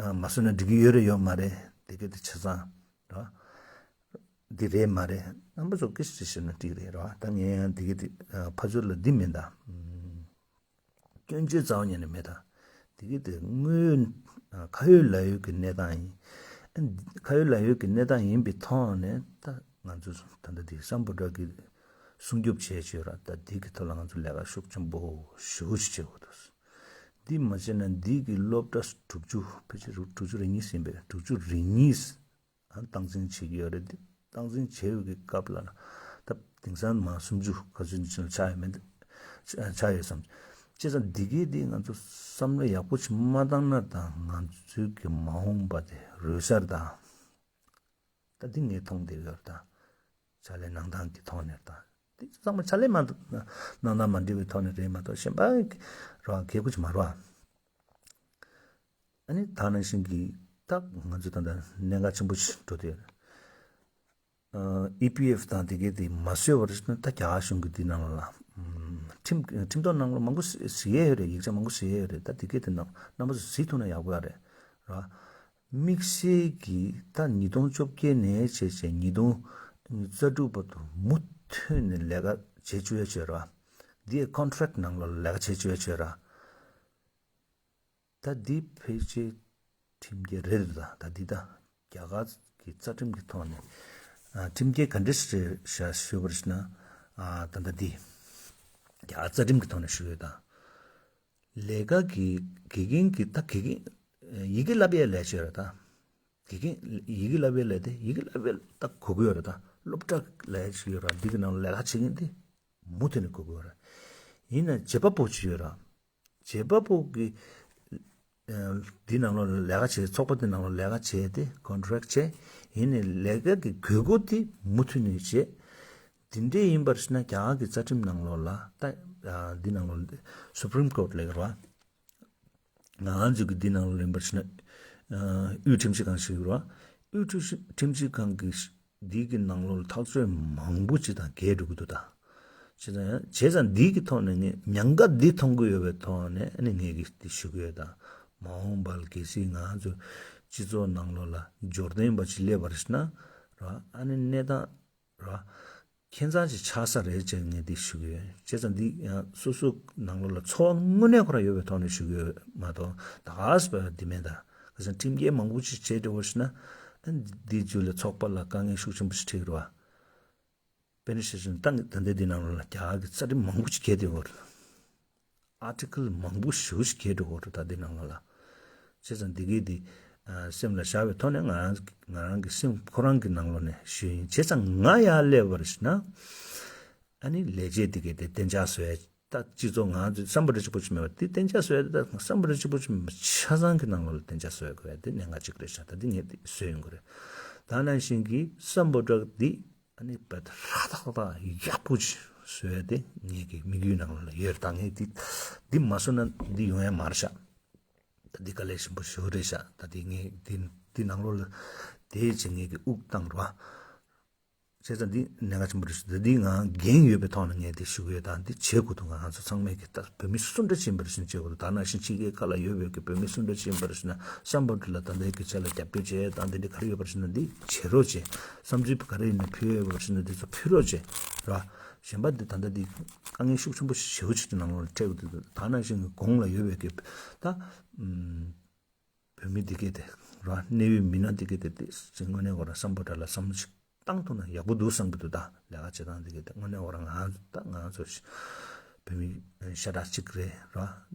ཨ་མ་བཟོས་ན་འགྲིག་གི་ཡོད་རེད་ཡོད་མ་རེད། དེ་གི་དེ་ཆ་ཚང་རེད་པ། འདི་རེད་མ་རེད། རྣམ་པ་ཚོ་སྐད་ཆ་དྲིས་ཤེས་ན་འགྲིག་རེད་རེད་པ། ད་ངས་ཡང་དེ་གི་དེ་ཨ་ཕར་ཚུར་ལ་འདི་མིན་ད། སྐྱོན་བརྗོད་རྩ་བ་ཉིད་ནས་མེད་ད། དེ་གི་དེ་དངོས་ཨ་ཁ་ཡོད་ལག་ཡོད་ཀྱི་གནས་སྟངས་ཡིན། ཨ་ཁ་ཡོད་ལག་ཡོད་ཀྱི་གནས་སྟངས་ཡིན་པའི་ཐོག་ནས་ད་ང་ཚོ་ད་ལྟ་དེ་སམ་བྷོ་ཊ་གི་སྲུང་སྐྱོབ་བྱས་བྱས་ར། ད་དེ་གི་ཐོག་ལ་ང་ཚོ་ལས་ཀ་ཤུགས་ཆེན་པོ་ཞེ་པོ་ཞིག་བྱེད་དགོས་འདུག་འདི་མ་བྱས་ན་འདི་གི་སློབ་གྲྭ་དྲུག་ཅུ་ཕལ་ཆེར་དྲུག་ཅུ་རེ་གཉིས་ཡིན་པས། དྲུག་ཅུ་རེ་གཉིས། ཨ་སྟངས་འཛིན་བྱེད་ཀྱི་ཡོད་རེད། འདི་སྟངས་འཛིན་བྱེད་ཡོད་ཀྱི་སྐབས་ལ་ད་དེང་སང་མ་སུམ་ཅུ་ག་ཚོད་ཅིག་ཆགས་ཡོད་མེད་ཆགས་ཡོད་བསམ། བྱས་ཙང་འདི་གའི་འདི་ང་ཚོ་བསམ་བློ་ཡག་པོ་ཅིག་མ་བཏང་ན་ད་ང་ཚོའི་གི་མ་འོངས་པ་དེ་རོལ་སར་ད་ད་འདི་ངས་མཐོང་བསྡད་ཡོད་རེད། ད་ཕྱག་ལས་གནང་སྟངས་ཀྱི་ཐོག་ནས་ད་འདི་ཚང་མ་ཕྱག་ལས་མ་གནང་སྟངས་མ་འགྲིག་པའི་ཐོག་ནས་རེད་མ་གཏོགས་གཞན་པ་རོ་གལ་ཁུ་ཅིག་མ་རོ། ཨ་ནི་ད་ནང་བཞིན་གྱི་ད་ང་ཚོ་ད་ལྟ་གནད་འགག་ཆེན་པོ་ཞིག་འགྲོ་དུས། ཨི་པི་ཨེཕ་དང་དེ་གའི་དེ་མ་བཟོས་པར་ན་ད་རྒྱ་གར་གཞུང་གི་དེ་ནང་ལ་ཁྲིམས་ཁྲིམས་ཐོག་ནང་ལ་མང་པོ་གཟིགས་ཡས་ཡོད་རེད། ཡིག་ཆ་མང་པོ་གཟིགས་ཡས་ཡོད་རེད། ད་དེ་གའི་དེ་ནང་རྣམ་པ་ཚོ་གཟིགས་ཐུབ་ན་ཡག་པོ་ཡོད་རེད་ར། དམིགས་བསལ་གྱི་ད་ཉིས་སྟོང་བཅོ་བརྒྱད་ནས་བྱས་བྱས་ཉིས་སྟོང་རྩ་དྲུག་བར་དུ་མུ་མཐུད་ནས་ལས་ཀ་བྱེད་བཅུག་ཡས་བྱོས་ར། འདི་ཡའི་ཀོན་ཊེག་ནང་ལ་ལས་ཀ་བྱེད་བཅུག་ཡས་བྱོས་ར། ད་འདི་ཕལ་ཆེར་ཁྲིམས་འགལ་རེད་འདུག་ད་ད་འདི་ད་རྒྱ་གར་གྱི་རྩ་ཁྲིམས་ཀྱི་ཐོག་ནས་ཨ་ཁྲིམས་འགལ་ག་འདྲ་ཞིག་རེད་ཤག་ཞུས་པར་ཞུ་ན། ཨ་ད་ད་འདི་རྒྱ་གར་རྩ་ཁྲིམས་ཀྱི་ཐོག་ནས་ཞུས་ཡོད་ད། ལས་ཀ་གི་དགེ་རྒན་གྱི་ད་དགེ་རྒན་ཡི་གེ་བསླབ་ཡས་ལས་བྱེད་རེད་ད། དགེ་རྒན་ཡི་གེ་བསླབ་ཡས་ལས་དེ་ཡི་གེ་བསླབ་ཡས་ད་གོ་གི་ཡོད་རེད་ད། སློབ་གྲྭ་ལས་ཞིག་ཡོད་ར། འདི་གི་ནང་ལས་ཀ་བྱེད་མཁན་དེ་མུ་མཐུད་ནས་གོ་གི་ཡོད་རེད། ཡིན་ན་བྱེད་པ་པོ་ཅིག་ཡོད་ར། བྱེད་པ་པོ་གི་ཨ་འདི་ནང་ལོགས་ལ་ལས་ཀ་བྱེད། ཚོགས་པ་འདི་ནང་ལོགས་ལས་ཀ་བྱེད་དེ་ཀོན་ཊེག་བྱེད། ཡིན་ནའི་ལས་ཀ་གི་དགོས་མཁོ་དེ་མུ་མཐུད་ནས་བྱེད། འདི་འདྲས་ཡིན་པར་ཞུ་ན་རྒྱ་གར་གྱི་རྩ་ཁྲིམས་ནང་ལོགས་ལ་ད་ཨ་འདི་ནང་ལོགས་སུ་པྲིམ་ཀོར་ལབ་ཀྱི་རེད་བ། ང་རང་ཚོ་གི་འདི་ནང་ལོགས་ལ་ཡིན་པར་ཞུ་ན་ཨ་དབུས་ཁྲིམས་ཞིབ་ཁང་ཞིག་ཡོད་རེད་བ། དབུས་ཁྲིམས་ཞིབ་ཁྲིམས་ཞིབ་ཁང་གི་འདི་གི་ནང་ལོགས་ལ་ཐག་གཅོད་མང་པོ་ཅིག་དང་འགལ་འགྲོ་གི་འདུག་ད། བྱས་ཙང་བྱས་ཙང་འདི་གི་ཐོག་ནས་ངས་ཉེན་ཁ་འདི་མཐོང་གི་ཡོད་པའི་ཐོག་ནས་ཨ་ནི་ངས་གི་འདི་ཞུ་གི་ཡོད་ད། མ་འོངས་པར་གལ་སྲིད་ང་ཚོ་སྤྱི་ཚོགས་ནང་ལོགས་ལ་འབྱོར་ལྡན་པ་ཅིག་སླེབས་པར་ཤི་ན་ར། ཨ་ནི་གནས་སྟངས་ར། ཁྱད་མཚར་ཅིག་ཆགས་ས་རེད་ཅེས་ངས་འདི་ཞུ་གི་ཡོད། བྱས་ཙང་འདི་ཡང་སོ་སོ་ནང་ལོགས་ལ་ཚོར་བ་དངོས་གནས་ཁོ་རང་ཡོད་པའི་ཐོག་ནས་ཞུ་གི་ཡོད་མ་གཏོགས་ད་ག་སེ་བ་འདི་མེད་ད། ཁ་སང་ཁྲིམས་འགལ་མང་པོ་ཅིག་བྱས་འགྲོ་བར་ཤི་ན། ཨ་ནི་འདི་རྒྱུ་ལ་ཚོགས་པ་ལ་དཀའ་ངལ་ཤུགས་ཆེན་པོ་ཞིག་འཕྲད་ཀྱི་རེད་བ། དཔེར་ན་ཆ་བཞག་ན་ད་ད་ལྟའི་འདི་ནང་ལོགས་ལ་རྒྱ་གར་གྱི་རྩ་ཁྲིམས་མང་པོ་ཅིག་འགལ་བསྡད་ཡོད་རེད། ཨར་ཊི་ཀལ་མང་པོ་ཞེ་པོ་ཅིག་འགལ་འགྲོ་གི་རེད་ད་འདི་ནང་ལོགས་ལ། བྱས་ཙང་འདི་གའི་འདི་ཨ་སེམས་ལ་བཞག་པའི་ཐོག་ནས་ང་རང་ང་རང་གི་སེམས་ཁོ་རང་གི་ནང་ལོགས་ནས་ཞུས་ཡིན། བྱས་ཙང་ང་ཡར་སླེབས་པར་ཤི་ན། ཨ་ནི་ལས་བྱེད་འདི་གའི་དེ་གཏན་འཇགས་བཟོ་ཡ། ད་སྤྱི་ཚོགས་ང་ཚོས་བསམ་པ་འདྲ་གཅིག་པོ་ཅིག་མེད་པ་འདི་གཏན་འཇགས་བཟོ་ཡ། ད་བསམ་པ་འདྲ་གཅིག་པོ་ཅིག་མེད་པ་ཆ་ཚང་གི་ནང་ལོགས་ལ་གཏན་འཇགས་བཟོ་ཡ་དགོས་ཡ་དེ་གནད་འགག་ཅིག་རེད་ཤག་ད་འདི་ངས་འདི་བཟོས་ཡོང་གི་རེད། ད་ནང་བཞིན་གྱི་བསམ་པ་འདྲ་འདི་ཨ་ནི་བད་ཧྲ་ཐག་ཐག་ཡག་པོ་ཅིག་བཟོ་ཡ་དེ་ངེད་ཀྱི་དམིགས་ཡུལ་ནང་ལ་ཡོད་རེད། ད་ངས་འདི་འདི་མ་བཟོ་ན་འདི་ཡོང་ཡ་མ་རེད་ཤག་ད་འདི་དཀའ་ལས་ཆེན་པོ་ཞེ་པོ་རེད་ཤག་ད་འདི་ངས་འདི་འདི་ནང་ལོགས་ལ་དེའི་ཆེད་ངེད་ཀྱི་དབུགས་བཏང་རོགས། བྱས་ཙང་འདི་གནད་འགག་ཆེན་པོ་རེད་ཤག་ད་འདི་ང་འགན་ཡོད་པའི་ཐོག་ནས་ངས་འདི་ཞུ་གི་ཡོད། ད་འདི་བྱེད་དགོས་འདུག་ང་ཚོ་ཚང་མས་ཀྱི་ད་བོད་མི་སུ་འདྲ་ཅིག་ཡིན་པར་ཤི་ན་བྱེད་དགོས་འདུག་ད་ནང་བཞིན་ཕྱི་རྒྱལ་ཁག་ལ་ཡོད་པའི་གི་བོད་མི་སུ་འདྲ་ཅིག་ཡིན་པར་ཤི་ན་བསམ་པ་འདི་ལ་ད་ལྟའི་གི་ཆ་ལ་རྒྱབ་སྐྱོར་བྱས་ད་འདི་འདྲ་ག་རེ་ཡོད་པར་ཤི་ན་འདི་བྱེད་རོགས་བྱེད། བསམ་ཚུལ་ག་རེ་ཡིན་ན་ཕུལ་ཡོད་པར་ཤི་ན་འདི་ཚོ་ཕུལ་རོགས་བྱེད་ར། གཞན་པ་འདི་ད་ལྟ་འདི་དཀའ་ངལ་ཤུགས་ཆེན་པོ་ཞེ་པོ་ཅིག་གི་ནང་ལོགས་ལ་འཕྲད་དགོས་འདུག་ད་ནང་བཞིན་གྱི་གོང་ལ་ཡོད་པའི་གི་ད་ཨུམ། བོད་མི་འདི་གས་དེ་ར་གནད་ཡོད་མི་སྣ་འདི་གས་དེ་དེ་དངོས་གནས་ཁོ་རང་བསམ་པ་འདྲ་ལ་བསམ་བློ་ཞིག་བཏང་ཐུབ་ན་ཡག་པོ་འདུག་བསམ་གྱི་འདུག་ད་ལས་ཀ་བྱེད་སྟངས་འདི་གས་དེ་དངོས་གནས་ཁོ་རང་ང་ད་ང་ཚོ་ཞིག་བོད་མི་ཤ་ཁྲག་གཅིག་རེད་ར།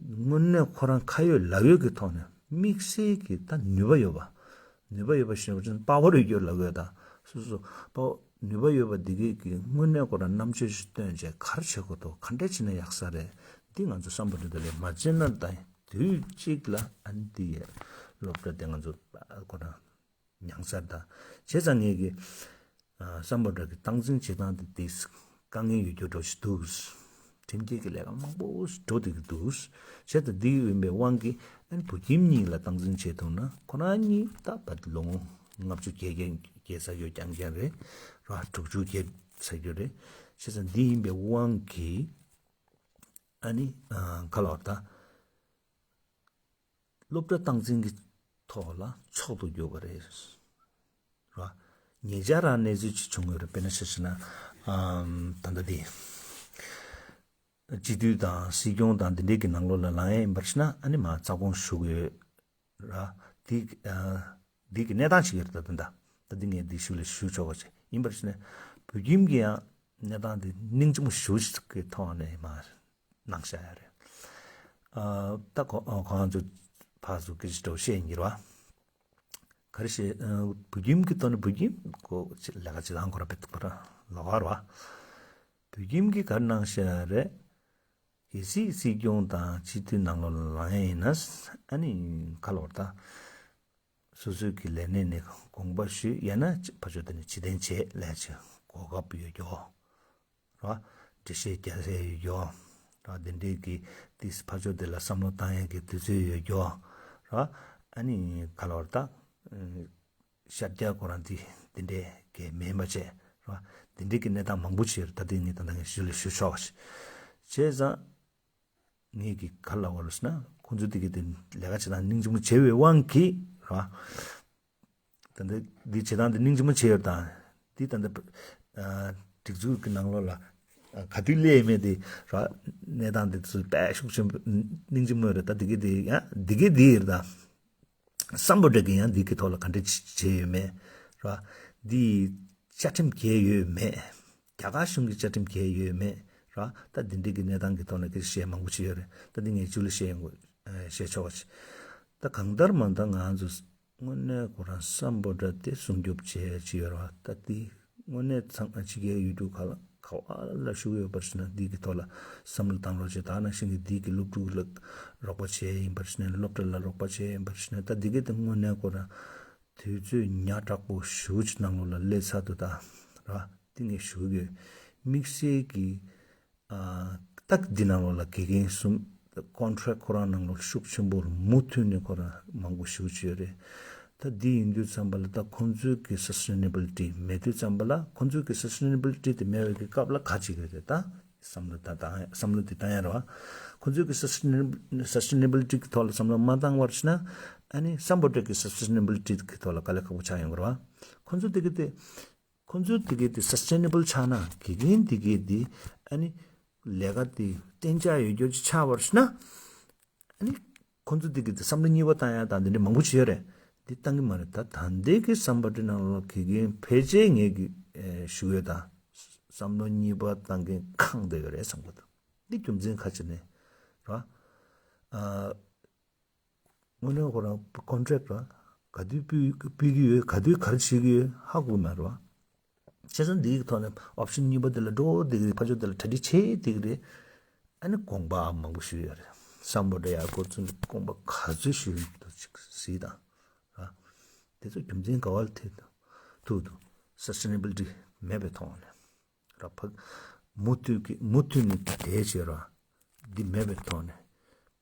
དངོས་གནས་ཁོ་རང་ཁ་ཡོད་ལག་ཡོད་ཀྱི་ཐོག་ནས་དམིགས་བསལ་གྱི་ད་ནུས་པ་ཡོད་པ། ནུས་པ་ཡོད་པ་ཞེས་པ་ཅིན་པ་ཝར་ཡོད་རྒྱུ་ལབ་དགོས་ད། སོ་སོ་པ་ནུས་པ་ཡོད་པ་འདི་གས་ཀྱི་དངོས་གནས་ཁོ་རང་རྣམ་དཔྱོད་ཞིག་བཏོན་བྱས་ག་རེ་བྱེད་དགོས་འདུག་ག་འདྲས་བྱས་ན་ཡག་ས་རེད། འདི་ང་ཚོ་བསམ་པ་འདི་འདྲ་ལས་མ་བྱས་ན་ད་དུས་གཅིག་ལ་ཨ་ནི་འདི་ཡས་སློབ་གྲྭ་དེ་ང་ཚོ་ཁོ་རང་མྱངས་ཚར་ད། བྱས་ཙང་ངས་ཀྱི་ཨ་བསམ་པ་འདྲ་གི་སྟངས་འཛིན་བྱེད་སྟངས་དེ་དེ་དཀའ་ངལ་ཡོད་རྒྱུ་འགྲོ་ཞིག་འདུག་ཁྲིམས་འགལ་གྱི་ལས་ཀ་མང་པོ་འགྲོ་བསྡད་ཀྱི་འདུག་བྱས་ཙང་འདི་ཡིན་པའི་དབང་གིས་ཨ་ནི་བུ་ཁྱིམ་གཉིས་ལ་སྟངས་འཛིན་བྱེད་ཐུབ་ན་ཁོ་རང་གཉིས་ད་བར་ལོ་ངོ་ལྔ་བཅུ་བརྒལ་བརྒལ་བརྒལ་ས་ཡོད་རྐྱང་རྐྱང་རེད་ར། དྲུག་ཅུ་བརྒལ་ས་རྒྱུ་རེད། བྱས་ཙང་འདི་ཡིན་པའི་དབང་གིས་ཨ་ནི་ཨ་ག་ལབ་དགོས་རེད་ད། སློབ་གྲྭ་སྟངས་འཛིན་གྱི་ཐོག་ལ་མཆོག་ཏུ་གྱུར་པ་རེད། ར། ཉེ་ཆར་རང་གནས་ཚུལ་ཅིག་བྱུང་ཡོད་རེད། དཔེར་ན་ཆ་བཞག་ན། ཨམ། ད་ལྟ་འདི། སྤྱི་འཐུས་དང་སྲིད་སྐྱོང་དང་འདི་འདྲའི་གི་ནང་ལོགས་ལ་ལངས་ཡས་ཡིན་པར་ཤི་ན་ཨ་ནི་མ་རྩ་དགོངས་ཞུ་གི་ཡོད། ར། འདི། ཨ། འདི་གི་གནས་སྟངས་ཅིག་ཡོད་རེད་ད་ད་ད། ད་འདི་ངས་འདི་ཞུ་ལ་ཞུ་ཆོག་པ་ཅིག་ཡིན་པར་ཤི་ན་བོད་ཁྱིམ་གྱི་ཡང་གནས་སྟངས་འདི་སྙིང་རྗེ་མོ་ཞེ་པོ་ཅིག་གི་ཐོག་ནས་མ། གནང་བཞག་ཡ་རེད། ཨ། ད་ཁོ་ཁོ་རང་ཚོ་ཕར་ཚུར་སྐད་ཆ་འདྲ་བོ་བཤད་ཡིན་གྱི་རེད་བ། ག་རེ་བཤད། ཨ། བོད་ཁྱིམ་གྱི་ཐོག་ནས་བོད་ཁྱིམ་ཁོ་ལས་ཀ་བྱེད་སྟངས་ཁོ་རང་དཔེ་ཁོ་རང་ལོགས་ཀ་རེད་བ། བོད་ཁྱིམ་གྱིས་ག་རེ་གནང་བཞག་ཡ་རེད། གལ་སྲིད་སྲིད་སྐྱོང་དང་སྤྱི་འཐུས་ནང་ལོགས་ལ་ལངས་ཡ་ཡིན་ན་ཨ་ནི་ག་ལབ་དགོས་རེད་ད། སོ་སོའི་གི་ལས་གནས་ནས་དགོངས་པ་ཞུས་ཡང་ན་ཕར་ཕྱོགས་དེ་ནས་ཕྱིར་འཐེན་བྱེད་ལས་བྱེད་གོ་སྐབས་ཡོད་ཀྱོག་ར། འགྲེལ་བཤད་རྒྱག་ས་ཡོད་ཀྱོག་ར། དེ་འདྲའི་གི་དེ་ཕར་ཕྱོགས་དེ་ལ་བསམ་བློ་བཏང་ཡས་ཀྱི་དུས་ཚོད་ཡོད་ཀྱོག་ར། ཨ་ནི་ག་ལབ་དགོས་རེད་ད། ཤར་རྒྱག་ཁོ་རང་དེ་དེ་འདྲའི་གི་མིན་པ་བྱས་ར། དེ་འདྲའི་གི་གནས་སྟངས་མང་པོ་ཅིག་ཡོད་རེད། ད་དེ་ངས་ད་ལྟ་ངས་ཞུ་ལ་ཞུ་ཆོག་བྱས་ཙང་། ངས་ཀྱི་ག་ལབ་དགོས་རེད་ཟེར་ན་ཁོང་ཚོ་དེ་གི་དེ་ལས་ཀ་བྱེད་སྟངས་སྙིང་རྗེ་མོ་བྱས་པའི་དབང་གིས་ར། ད་ལྟ་འདི་བྱེད་སྟངས་དེ་སྙིང་རྗེ་མོ་བྱས་ཡོད་དང་། འདི་ད་ལྟ་ཨ་སྒྲིག་འཛུགས་ཀྱི་ནང་ལོགས་ལ་ཨ་ག་དུས་སླེབས་མེད་དེ་ར། གནས་སྟངས་དེ་ཚོ་དཔེ་ཤུགས་ཆེན་པོ་སྙིང་རྗེ་མོ་རེད། ད་དེ་གི་དེ་ཡང་དེ་གི་དེ་རེད་ད། སམ་བྷོ་ཊ་གིས་ཡང་འདི་གི་ཐོག་ལ་ག་འདྲ་བྱས་ཡོད་མེད་ར། འདི་བཅའ་ཁྲིམས་འགལ་ཡོད་མེད། རྒྱ་གར་གཞུང་གི་བཅའ་ཁྲིམས་འགལ་ཡོད་མེད་ར། ད་འདི་འདྲའི་གི་གནས་སྟངས་ཀྱི་ཐོག་ལ་སྐད་ཆ་བཤད་མང་པོ་ཅིག་ཡོད་རེད། ད་འདི་ངས་མཇུག་ལ་བཤད་ཡོང་དགོས། བཤད་ཆོག་པ་ཅིག་ད་གང་ལྟར་མ་ལྟར་ང་ཚོ་དངོས་གནས་ཁོ་རང་སམ་བྷོ་ཊ་དེ་སྲུང་སྐྱོབ་བྱེད་ཡ་ཅིག་ཡོད་རེད་བ། ད་འདི་དངོས་གནས་ཚང་མ་ཕྱི་རྒྱལ་ཡུལ་གྲུ་ཁག་ལ་ག་བ་ལ་བཞུགས་ཡོད་པར་ཞུ་ན་འདི་གི་ཐོག་ལ་བསམ་བློ་བཏང་རོགས་བྱེད། ད་ནང་བཞིན་གྱི་འདི་གི་སློབ་ཕྲུག་ལ་རོགས་པ་བྱེད་ཡ་ཡིན་པར་ཞུ་ན་སློབ་གྲྭ་ལ་རོགས་པ་བྱེད་ཡ་ཡིན་པར་ཞུ་ན་ད་འདི་གི་དེ་དངོས་གནས་ཁོ་རང་དུས་ཚོད་ཉག་ཕྲ་པོ་ཞེ་པོ་ཅིག་ནང་ལོགས་ལ་སླེབས་ཚར་འདུག་ད་ར། འདི་ངས་ཞུ་གི་ཡོད། དམིགས་བསལ་གྱི་ཨ་ད་འདི་ནང་ལོགས་ལ་དགེ་རྒན་གསུམ་ཀོན་ཊེག་ཁོ་རང་ནང་ལོགས་ཤུགས་ཆེན་པོར་མུ་མཐུད་ནས་ཁོ་རང་མང་པོ་ཞེ་པོ་ཅིག་ཡོད་རེད། ད་འདི་ཡིན་དུས་ཙམ་པ་ལ་ད་ཁོང་ཚོའི་གི་སས་ཊེ་ནེ་བི་ལི་ཊི་མེད་དུས་ཙམ་པ་ལ་ཁོང་ཚོའི་གི་སས་ཊེ་ནེ་བི་ལི་ཊི་དེ་མེད་པའི་གི་སྐབས་ལ་ག་ཅིག་རེད་ད། བསམ་བློ་ད་བཏང་བསམ་བློ་དེ་བཏང་ཡ་རེད་བ། ཁོང་ཚོས་ཀྱི་སས་ཊེ་ནེ་སས་ཊེ་ནེ་བི་ལི་ཊི་གི་ཐོག་ལ་བསམ་བློ་མ་བཏང་བར་ཕྱིན་ན། ཨ་ནི་སམ་བྷོ་ཊ་གི་སས་ཊེ་ནེ་བི་ལི་ཊི་གི་ཐོག་ལ་དཀའ་ལས་ཁག་པོ་ཆགས་ཡོང་གི་རེད་བ། ཁོང་ཚོ་དེ་གི་དེ། ཁོང་ཚོའི་དེ་གའི་དེ་སས་ཊེ་ནེ་བི་ལི་ཆགས་ན། དགེ་རྒན་དེ་གའི་དེ་ཨ་ནི་ལས་ཀ་དེ་གཏན་འཇགས་ཡོད་རྒྱུ་ཅིག་ཆགས་པར་ན། ཨ་ནི་ཁོང་ཚོ་དེ་གའི་དེ་བསམ་བློ་གཉིས་པ་བཏང་ཡ་དང་དེ་འདྲ་མང་པོ་ཅིག་ཡོད་རེད། དེ་བཏང་གི་མ་རེད། ད་ད་ལྟའི་གི་སམ་བྷོ་ཊ་ནང་ལ་དགེ་རྒན་ཕལ་ཆེར་ངས་གི་ཨེ་ཞུ་ཡོད་ད། བསམ་བློ་གཉིས་པ་བཏང་མཁན་གང་དེ་ཡོད་རེད་བསམ་གི་འདུག་འདི་རྒྱུ་མཚན་ག་ཅི་ནས་རེད་བ། ཨ། དངོས་གནས་ཁོ་རང་ཀོན་ཊེག་ར་ག་དུས་སྤུས་སྤུས་ཀྱི་ཡོད། ག་དུས་ག་རེ་བྱེད་ཀྱི་ཡོད་ཧ་གོ་མ་རེད་བ། བྱས་ཙང་འདིའི་ཐོག་ནས་ཨོབ་ཤན་གཉིས་པ་དེ་ལ་འགྲོ་བསྡད་ཀྱི་རེད། ཕར་ཕྱོགས་དེ་ལ་གྲ་སྒྲིག་བྱེད་བསྡད་ཀྱི་རེད། ཨ་ནི་དགོངས་པ་མང་པོ་ཞུས་ཡོད་རེད། སམ་བྷོ་ཊ་ཡར་འགོ་བཙུགས་ནས་དགོངས་པ་ག་ཚོད་ཞུས་འདུག་ཅིག་གཟིགས་དང་། ར། དེ་ཚོ་རྒྱུ་མཚན་ག་བ་ལ་ཐུག་འདུག་སས་ཊེ་ནེ་བི་ལི་ཊི་མེད་པའི་ཐོག་ནས། ར་ཕ། མུ་མཐུད་ཀྱི་མུ་མཐུད་ནས་ད་དེ་བྱས་ར། འདི་མེད་པའི་ཐོག་ནས།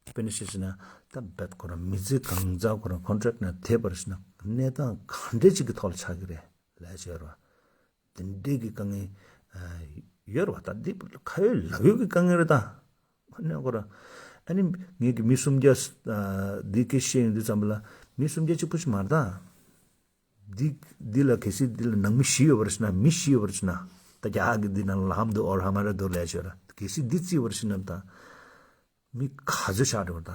དཔེར་ན་བཤད་ཟིན་ན་ད་བད་ཁོ་རང་མི་ཚེ་གང་ཚ་ཁོ་རང་ཀོན་ཊེག་ནང་དེ་བར་ཟིན་ན་གནས་སྟངས་གང་འདྲ་ཅིག་གི་ཐོག་ལ་ཆགས་ཀྱི་རེད་ལས་བྱས་ར། དེ་འདྲའི་གི་དཀའ་ངལ་ཡོད་ར་བ། ད་འདི་ཁ་ཡོད་ལག་ཡོད་ཀྱི་དཀའ་ངལ་རེད་ད། ནས་ཁོ་རང་ཨ་ནི་ངེད་ཀྱི་མི་སུམ་བརྒྱ་འདི་སྐད་བཤད་ཡོང་དུས་ཙམ་པ་ལ་མི་སུམ་བརྒྱ་གཅིག་པུ་ཞིག་མ་རེད་ད། འདི་འདི་ལ་གལ་སྲིད་འདི་ལ་ནང་མི་བཞི་ཡོད་པར་ཤི་ན། མི་བཞི་ཡོད་པར་ཤི་ན། ད་རྒྱ་གི་འདི་ནང་ལ་ལྷམ་འདུག་ཨོ་ལྷམ་ར་འདུག་ལས་ཤོད་ར། གལ་སྲིད་འདི་བརྩིས་པར་ཤི་ན་ད། མི་ག་ཚོད་ཆགས་འགྲོ་བར་ད།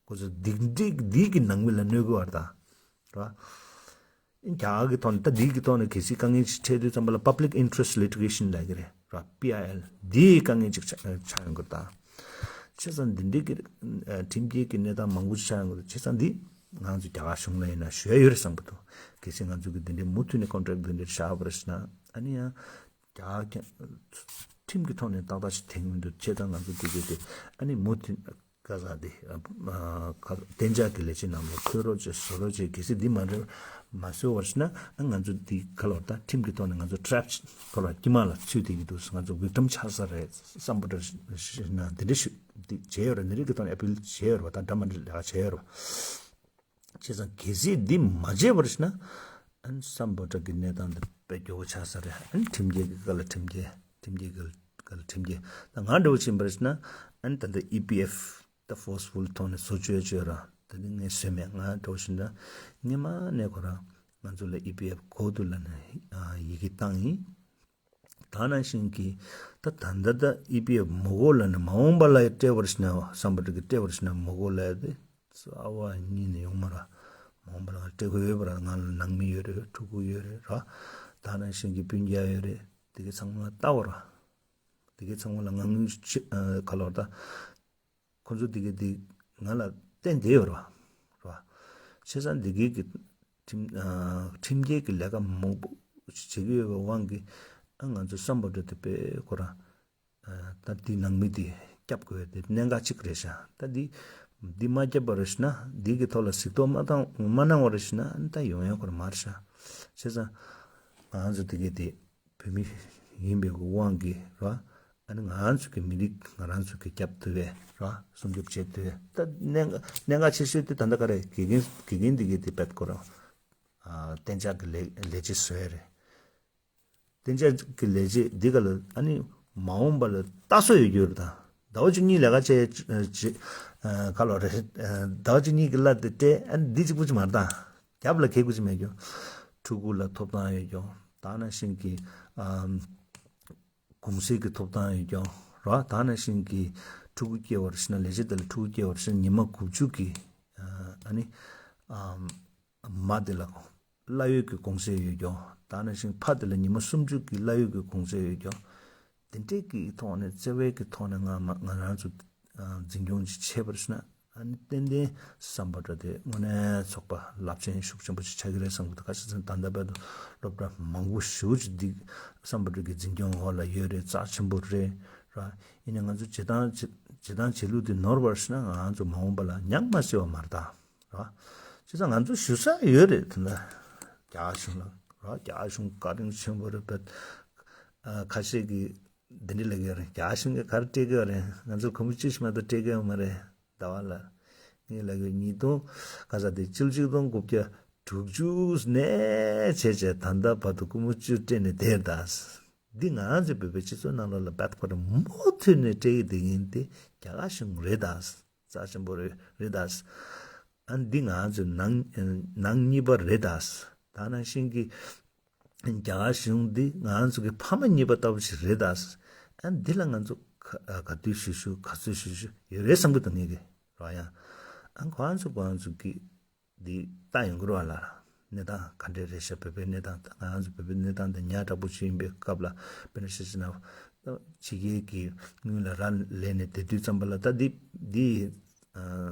ཁོ་ཚོ་འདི་འདི་འདི་གི་ནང་མི་ལ་གནོད་གི་བར་ད། ར། རྒྱ་གི་ཐོག་ནས་ད་འདི་གི་ཐོག་ནས་གལ་སྲིད་དཀའ་ངལ་ཅིག་འཕྲད་དུས་ཙམ་པ་ལ་Public Interest Litigation ལབ་གི་རེད། ར། པི་ཨའི་ཨེལ། འདིའི་དཀའ་ངལ་ཅིག་ཆགས་ཆགས་ཡོང་གི་རེད་ད། བྱས་ཙང་འདི་འདྲའི་གི་ཨ་ཁྲིམས་འགལ་གྱི་གནས་སྟངས་མང་པོ་ཞིག་ཆགས་ཡོང་གི་རེད། བྱས་ཙང་འདི་ང་ཚོ་རྒྱ་གར་གཞུང་ལ་ཡིན་ན་ཞུ་ཡ་ཡོད་རེད་བསམ་གི་འདུག་གལ་སྲིད་ང་ཚོ་གི་འདི་འདྲའི་མུ་མཐུད་ནས་ཀོན་ཊེག་འདི་འདྲའི་བཞག་པ་རེད་ཟེར་ན། ཨ་ནི་ཡང་རྒྱ་གར་ཁྲིམས་ཀྱི་ཐོག་ནས་ཏག་ཏག་ཞིག་འཐེན་གི་མི་འདུག་བྱས་ཙང་ང་ཚོ་འདི་གི་དེ་ཨ་ནི་མུ་མཐུད་ག་ས་དེ་ཨ་ཁ་གཏན་འཇགས་ཀྱི་ལས་བྱེད་རྣམས་ལ་འཁོད་རོགས་བྱེད། བཟོ་རོགས་བྱེད། གལ་སྲིད་འདི་མ་འགྲོ་མ་བཟོས་པར་ཟེར་ན། ཨ་ང་ཚོ་འདི་ག་ལོར་ད་ཁྲིམས་ཀྱི་ཐོག་ནས་ང་ཚོ་ཊེབ་ཁ་ལོར་དཀྱིལ་མ་ལ་ཚུད་བསྡད་ཀྱི་འདུག་ང་ཚོ་བིག་ཊམ་ཆགས་ས་རེད་བསམ་པ་འདྲ་ཞིག་ན། འདི་འདྲ་ཞིག་འདི་བྱས་ཡོད་རེད། འདི་རིགས་ཀྱི་ཐོག་ནས་ཨ་པིལ་བྱས་ཡོད་རེད་པ། ད་འདྲ་མ་འདྲ་ལས་ཀ་བྱས་ཡོད་རེད་པ། བྱས་ཙང་གལ་སྲིད་འདི་མ་བྱས་པར་ཟེར་ན། ཨ་ནི་སམ་བྷོ་ཊ་གི་གནས་སྟངས་འདི་དཔེ་སྐྱོ་བོ་ཆགས་ས་རེད། ཨ་ནི་ཁྲིམས་འགལ་གྱི་སྐབས་ལ་ཁྲིམས་འགལ། ཁྲིམས་འགལ་གྱི་སྐབས་ལ་ཁྲིམས་འགལ། ད་ང་འདྲ་བོ་ཕྱིན་པར་ཟེར་ན། ཨ་ནི་ད་ལྟ་ཨི་པི་ཨེཕ་ད་ཕོར་སི་ཕུལ་ཐོག་ནས་བཟོ་བཅོས་བཅོས་ར། ད་ནི་ངས་བཟོས་མེད། ང་འདྲ་བོ་ཕྱིན་ན་སྔོན་མ་ནས་ཁོ་རང་ང་ཚོ་ལ་ཨི་པི་ཨེཕ་དགོས་འདུག་ལབ་ནས་ཡི་གེ་བཏང་ཡིན། ད་ནང་བཞིན་གྱི་ད་ད་ལྟ་ད་ཨི་པི་ཨེཕ་མི་དགོས་ལབ་ནས་མ་འོངས་པ་ལ་སྤྲད་པར་ཕྱིན་ན། སམ་བྷོ་ཊ་གི་སྤྲད་པར་ཕྱིན་ན་མི་དགོས་ལབ་ཡ་དེ་རྩ་བ་ཉིད་ནས་ཡོང་མ་ར། མ་འོངས་པ་ལ་ང་སྤྲད་དགོས་ཡོད་པ་ར། ང་ལ་ནང་མི་ཡོད་རེད། ཕྲུ་གུ་ཡོད་རེད་ར། ད་ནང་བཞིན་གྱི་སྤུན་ཀྱག་ཡོད་རེད། དེ་གའི་ཚང་མ་ལྟ་བ་ར། དེ་གའི་ཚང་མ་ལ་ང་ངུ་ཆེ་ག་ལོར་ད། ཁོ་ཚོ་དེ་གའི་དེ་ང་ལ་བརྟེན་བསྡད་ཡོད་རེད་བ། རེད་བ། བྱས་ཙང་དེ་གའི་གི་ཁྲིམས་ཨ་ཁྲིམས་འགལ་གྱི་ལས་ཀ་མང་པོ་བྱེད་ཀྱི་ཡོད་པའི་དབང་གིས། ཨ་ང་ཚོ་སམ་བྷོ་ཊ་དེ་དཔེ་ཁོ་རང་ཨ་ད་དེའི་ནང་མི་དེ་སྐྱོབ་དགོས་དེ་གནད་འགག་གཅིག་རེད་ཤག་ད་འདི་འདི་མ་སྐྱོབ་པ་རེད་ཤག་ན། འདི་གི་ཐོག་ལ་གཟིགས་རྟོག་མ་བཏང་མ་གནང་བ་རེད་ཤག་ན། ཨ་ནི་ད་ཡོང་ཡ་ཁོ་རང་མ་རེད་ཤག་བྱས་ཙང་ང་ཚོ་དེ་གའི་དེ། བོད་མི་ཡིན་པའི་དབང་གིས་ར། ཨ་ནི་ང་རང་ཚོ་གི་མི་རིགས་ང་རང་ཚོ་གི་སྐྱབས་བསྡུ་བས་ར། སྲུང་སྐྱོབ་བྱེད་བསྡུ་བས། ད་གནད་གནད་འགག་ཆེ་ཤོས་དེ་ད་ལྟ་ག་རེ། དགེ་རྒན་དགེ་རྒན་འདི་གའི་དེ་བད་ཁོ་རང་ཨ་གཏན་འཇགས་ཀྱི་ལས་ལས་བྱེད་བཟོ་ཡ་རེད། གཏན་འཇགས་ཀྱི་ལས་བྱེད་འདི་ག་ལ་ཨ་ནི་མ་འོངས་པ་ལ་ལྟ་སྲོལ་ཡོད་རྒྱུ་རེད། ད་ཟླ་བ་བཅུ་གཉིས་ལས་ཀ་བྱས་བྱས་ཨ་ག་ལོ་རེད། ཟླ་བ་བཅུ་གཉིས་ཀྱི་གླ་དེ་སྤྲད། ཨ་ནི་འདི་གཅིག་པུ་ཅིག་མ་རེད་ད། རྒྱབ་ལ་གས་དགོས་ཀྱི་མེད་རྒྱུ། ཕྲུ་གུ་ལ་ཐོབ་ཐང་ཡོད་རྒྱུ། ད་ནང་བཞིན་གྱི་ཨམ་གུང་སེང་གི་ཐོབ་ཐང་ཡོད་རྒྱུ་ར། ད་ནང་བཞིན་གྱི་ཕྲུ་གུ་སྐྱེ་བར་ཕྱིན་ན། ལས་བྱེད་དེ་ལ་ཕྲུ་གུ་སྐྱེ་བར་ཕྱིན་ན་ཉི་མ་དགུ་བཅུ་གི་ཨ་ནི་ཨམ་མ་དེ་ལ་གླ་ཡོད་ཀྱི་གུང་སེང་ཡོད་རྒྱུ། ད་ནང་བཞིན་ཕ་དེ་ལ་ཉི་མ་སུམ་ཅུ་གི་གླ་ཡོད་ཀྱི་གུང་སེང་ཡོད་རྒྱུ། དེ་འདྲས་ཀྱི་ཐོག་ནས་བརྩེ་བའི་གི་ཐོག་ནས་ང་མ་ང་རང་ཚོ་ཨ་འཛིན་སྐྱོང་ཅིག་བྱས་པར་ཤི་ན། ཨ་ནི་ཏན་ཏན་སམ་བྷོ་ཊ་དེ་དངོས་གནས་ཚོགས་པ་རླབས་ཆེན་ཤུགས་ཆེན་པོ་ཅིག་ཆགས་ཀྱི་རེད་བསམ་གྱི་འདུག་ཁ་ཤས་ཚོས་ད་ལྟ་བར་དུ་སློབ་གྲྭ་མང་པོ་ཞེ་པོ་ཅིག་འདི་སམ་བྷོ་ཊ་གི་འཛིན་སྐྱོང་འོག་ལ་ཡོད་རེད། རྩ་ཆེན་པོ་རེད་ར། ཡིན་ནའི་ང་ཚོ་བྱེད་སྟངས་བྱེད་བྱེད་སྟངས་བྱེད་ལུགས་དེ་ནོར་བར་ཤི་ན་ང་ཚོ་མ་འོངས་པ་ལ་ཉམས་མ་སྲིད་པ་མ་རེད་ད། ར། བྱས་ཙང་ང་ཚོ་ཞུ་ས་ཡོད་རེད། དེ་འདྲ་རྒྱ་གཞུང་ལ་ར། རྒྱ་གཞུང་བཀའ་དྲིན་ཆེན་པོ་རེད་པས། ཨ་ཁ་ཤས་ཀྱིས་འདི་འདྲ་ལབ་ཀྱི་ཡོད་རེད། རྒྱ་གཞུང་གིས་ག་རེ་སྤྲད་ཀྱི་ཡོད་རེད། ང་ཚོར་སྒོར་མོ་བཅུ་ཞིག་མ་གཏོགས་སྤྲད་ཀྱི་ཡོད་མ་རེད། ཟླ་བ་ལ་ངས་ལབ་ཀྱི་ཡོད། ཉིས་སྟོང་ག་ས་དེ་བཅུ་གཅིག་སྟོང་དགུ་བརྒྱ་དྲུག་ཅུ་ནས་བྱས་བྱས་ད་ལྟ་བར་དུ་སྒོར་མོ་བཅུ་སྤྲད་ནས་བསྡད་ད། འདི་ང་ཚོའི་བོད་པའི་སྤྱི་ཚོགས་ནང་ལོགས་ལ་བད་ཁོ་ར་མུ་མཐུད་ནས་སྤྲད་ཀྱི་བསྡད་མཁན་དེ་རྒྱ་གར་གཞུང་རེད་ད། རྩ་ཆེན་པོ་རེད་རེད་ད། ཨ་འདི་ང་ཚོའི་ནང་ནང་གཉིས་པ་རེད་ད། ད་ནང་བཞིན་གྱི་རྒྱ་གར་གཞུང་འདི་ང་ཚོ་གི་ཕ་མ་གཉིས་པ་ལྟ་བུ་ཞིག་རེད་ད། ཨ་འདི་ལ་ང་ཚོ་ག་ག་དུས་ཞུ་ཞུ་ག་ཚོད་ཞུ་ཞུ་ཡོད་རེད་བསམ་གི་འདུག་ངེད་ཀྱི་རོ། ཡང་ཨ་ཁོ་ཚོ་ཁོ་ཚོ་གི་འདི་ལྟ་ཡོང་གི་རེད་བ་ལ། གནས་སྟངས་ག་འདྲས་རེད་ཤག་བོད་པའི་གནས་སྟངས་ད་ང་ཚོ་བོད་པའི་གནས་སྟངས་དེ་ཉག་ཕྲ་པོ་ཞིག་ཡིན་པའི་སྐབས་ལ། དཔེར་ན་ཆ་བཞག་ན་ཕྱི་རྒྱལ་གྱི་དངུལ་ལ་རག་ལས་ནས་བསྡད་དུས་ཙམ་པ་ལ། ད་འདི་འདི་